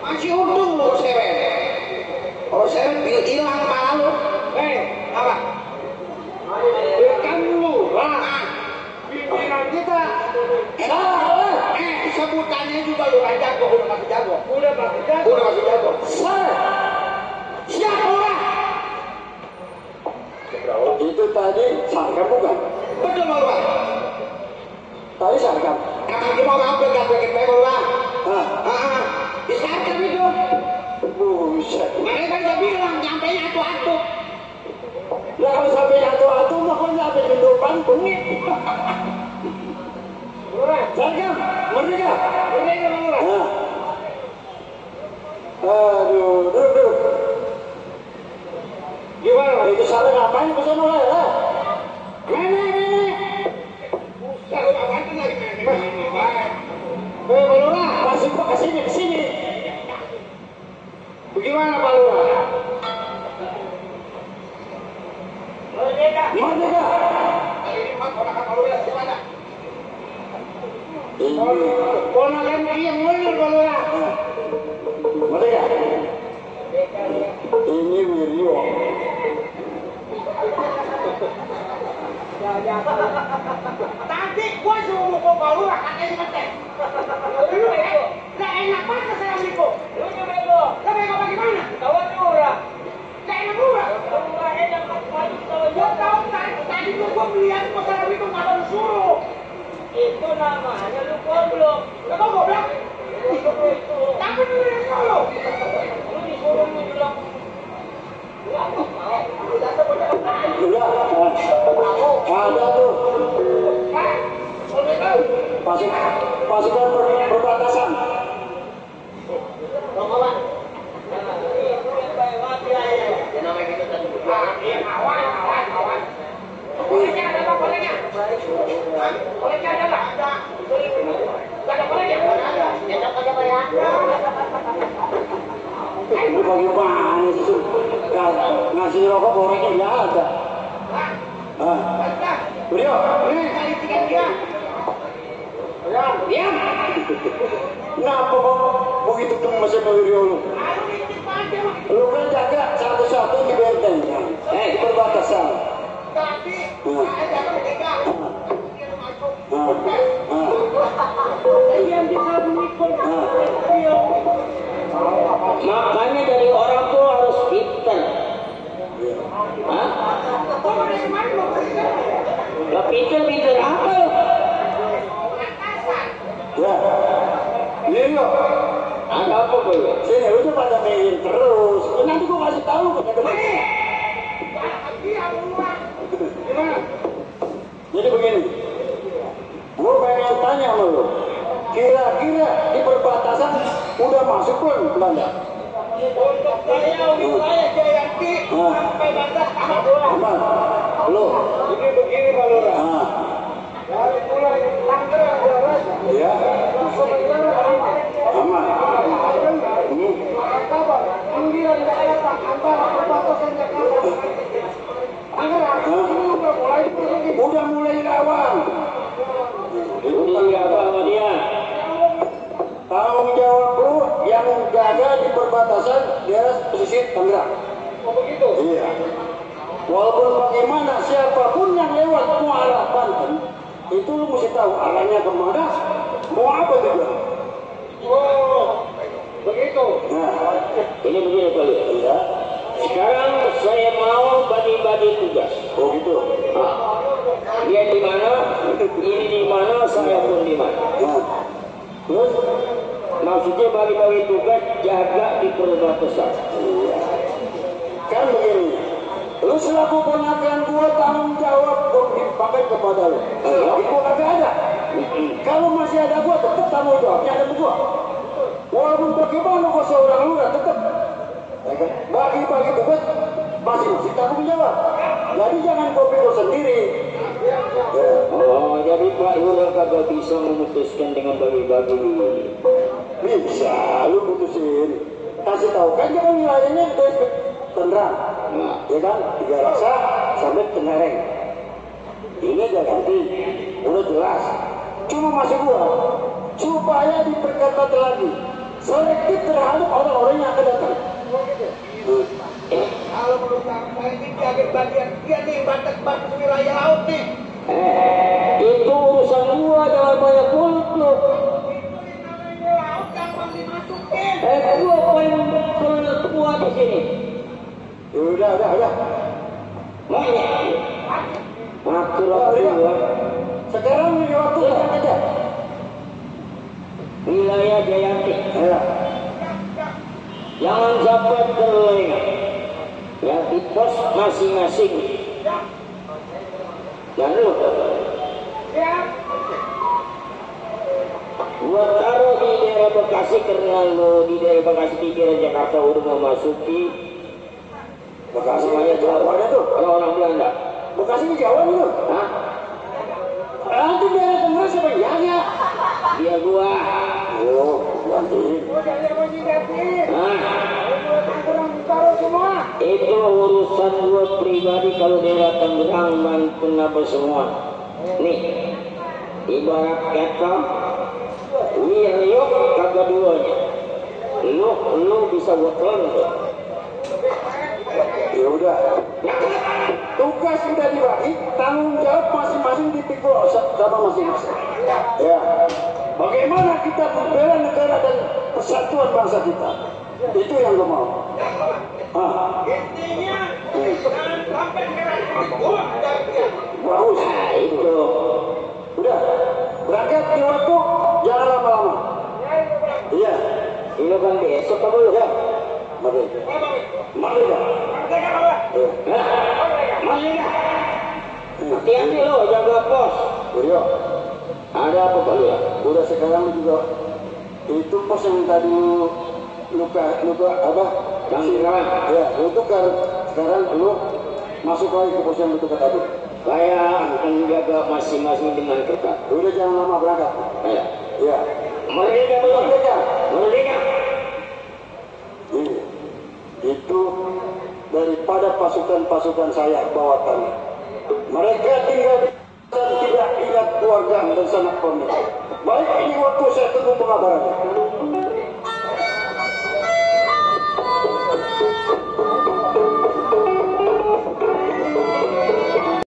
Masih untung lu sewet. Kalau sewet hilang kepala lu. Apa? Kan lu lah. Pimpinan kita. Sebutannya juga lu kan jago, udah masih jago. Udah masih jago. Udah masih jago. Siapa orang? Itu tadi Sarkam bukan? Betul Pak Lurah. Tadi Sarkam. Kamu mau ngambil Pak Lurah? Hah? Di Sarkam itu. Buset. Mereka udah bilang nyampainya atu-atu. Lah kalau sampai atu-atu mah kok nyampe gendopan bengit. Sarkam, Merdeka. Merdeka Pak Lurah. Nah. Aduh, duduk. Gimana? Itu salah ngapain ke sana lah? Nenek. Saya udah bantu lagi nenek. Pak Lurah, masih kok ke sini. Bagaimana Pak Lurah? Merdeka. Merdeka. Ini Pak ponakan Pak Lurah gimana? Ponakan yang mundur Pak Lurah. Merdeka. Ini Wiryo. Tadi gua suruh mau Pak Lurah katanya ngetes. Lu nggak enak banget Assalamualaikum. Lu bego. Lah bego bagaimana? Kawan Lurah. Nggak enak Lurah. Lurah enak banget. Gua tahu tadi gua melihat Assalamualaikum nggak ada suruh. Itu namanya lu goblok. Lu kok goblok? Tapi lu yang suruh. Lu disuruh lu bilang. Udah. Ada tuh. pasukan perbatasan. Ini bagaimana sih? Ngasih rokok orangnya nggak ada. Beliau, ini diam. Kenapa kok begitu gemes sama Beliau lu? Lu kan jaga satu-satu di benteng kan? Di perbatasan. Makanya dari orang tua harus pintar. Lah pintar apa lo? Ya, ini lo. Ada apa gue? Sini udah pada main terus. Nanti gua kasih tahu katanya. Gimana? Jadi begini, gua pengen tanya sama lo. Kira-kira di perbatasan udah masuk belum Belanda? Untuk saya wilayah Jayanti sampai batas Aman. Lo. ini begini Pak Lurah. Dari mulai Tangerang Jawa Ya. Aman. kabar pinggiran Jakarta antara perbatasan Jakarta Tangerang ini udah mulai Udah mulai rawan. Iya apa sama dia? Tanggung jawab lu yang jaga di perbatasan daerah pesisir Tangerang. begitu. Iya. Walaupun bagaimana siapapun yang lewat mau arah Banten, itu lu mesti tahu arahnya kemana, mau apa juga. Oh, begitu. Nah, Ini begini Pak Lurah. iya. Sekarang saya mau bagi-bagi tugas. Oh gitu. Dia di mana, ini di mana, saya pun di mana. Nah, terus Maksudnya bagi-bagi tugas jaga di perbatasan. kan begini. Lu selaku ponakan gua tanggung jawab gua dipakai kepada lu. Tapi gua kagak ada. Kalau masih ada gua tetap tanggung jawabnya ada di gua. Walaupun bagaimana gua seorang lurah tetap. Bagi-bagi tugas masing-masing tanggung jawab. Jadi jangan gua pikir sendiri. Ya. Oh, jadi Pak Lurah kagak bisa memutuskan dengan bagi-bagi. Bisa, lu putusin. Kasih tahu kan jangan wilayahnya dari Tangerang, ya kan? Tiga Raksa sampai Cengkareng. Ini ganti, udah jelas. Cuma masih gua, supaya diperketat lagi, selektif terhadap orang-orang yang akan datang. Kalau menurut saya ini jaga bagian dia nih batas-batas wilayah laut nih. Itu urusan gua, jangan banyak mulut lu. Laut gampang dimasukin. Gua paling kuat di sini. Udah. Makanya, atur gua. Sekarang ini waktu yang ada. Wilayah Jayanti. Ya. Jangan sampai terlengah. Ya, di pos masing-masing. Dan lu, gua taruh di daerah Bekasi karena lu di daerah Bekasi pikiran Jakarta udah memasuki Bekasi namanya Jawa ada tuh. orang Belanda. Bekasi di Jawa nih tuh. Hah? Nanti daerah Tangerang siapa yang jaga? Dia gua. Oh, ganti. Jadi apa sih ganti? Hah? Tangerang ditaruh semua. Itu urusan gua pribadi kalau daerah Tangerang Banten apa semua. Nih, ibarat kata Wiryo kagak duanya. Lu bisa buat telan tuh. Ya udah. Tugas sudah dibagi, tanggung jawab masing-masing dipikul sama masing-masing. Ya. Bagaimana kita membela negara dan persatuan bangsa kita? Itu yang gue mau. Intinya jangan sampai negara ini dibuang dari dia. Bagus. Nah, itu. Udah. Berangkat di waktu, jangan lama-lama. Iya. Ini kan besok apa lu? Ya. Mari. Mari ya. Hah? Masih dah. Hati-hati lo jaga pos. Buryo, ada apa Pak Lurah? Udah sekarang juga itu pos yang tadi luka apa? Yang sekarang? Ya, lu tukar. Sekarang lu masuk lagi ke pos yang lu tukar tadi. Saya akan jaga masing-masing dengan ketat. Udah jangan lama berangkat. Ya. Ya. Merdeka belum? Merdeka. Merdeka. Ini. Itu daripada pasukan-pasukan saya bawakan. Mereka tinggal dan tidak ingat keluarga dan sanak famili. Baik ini waktu saya tunggu pengabaran.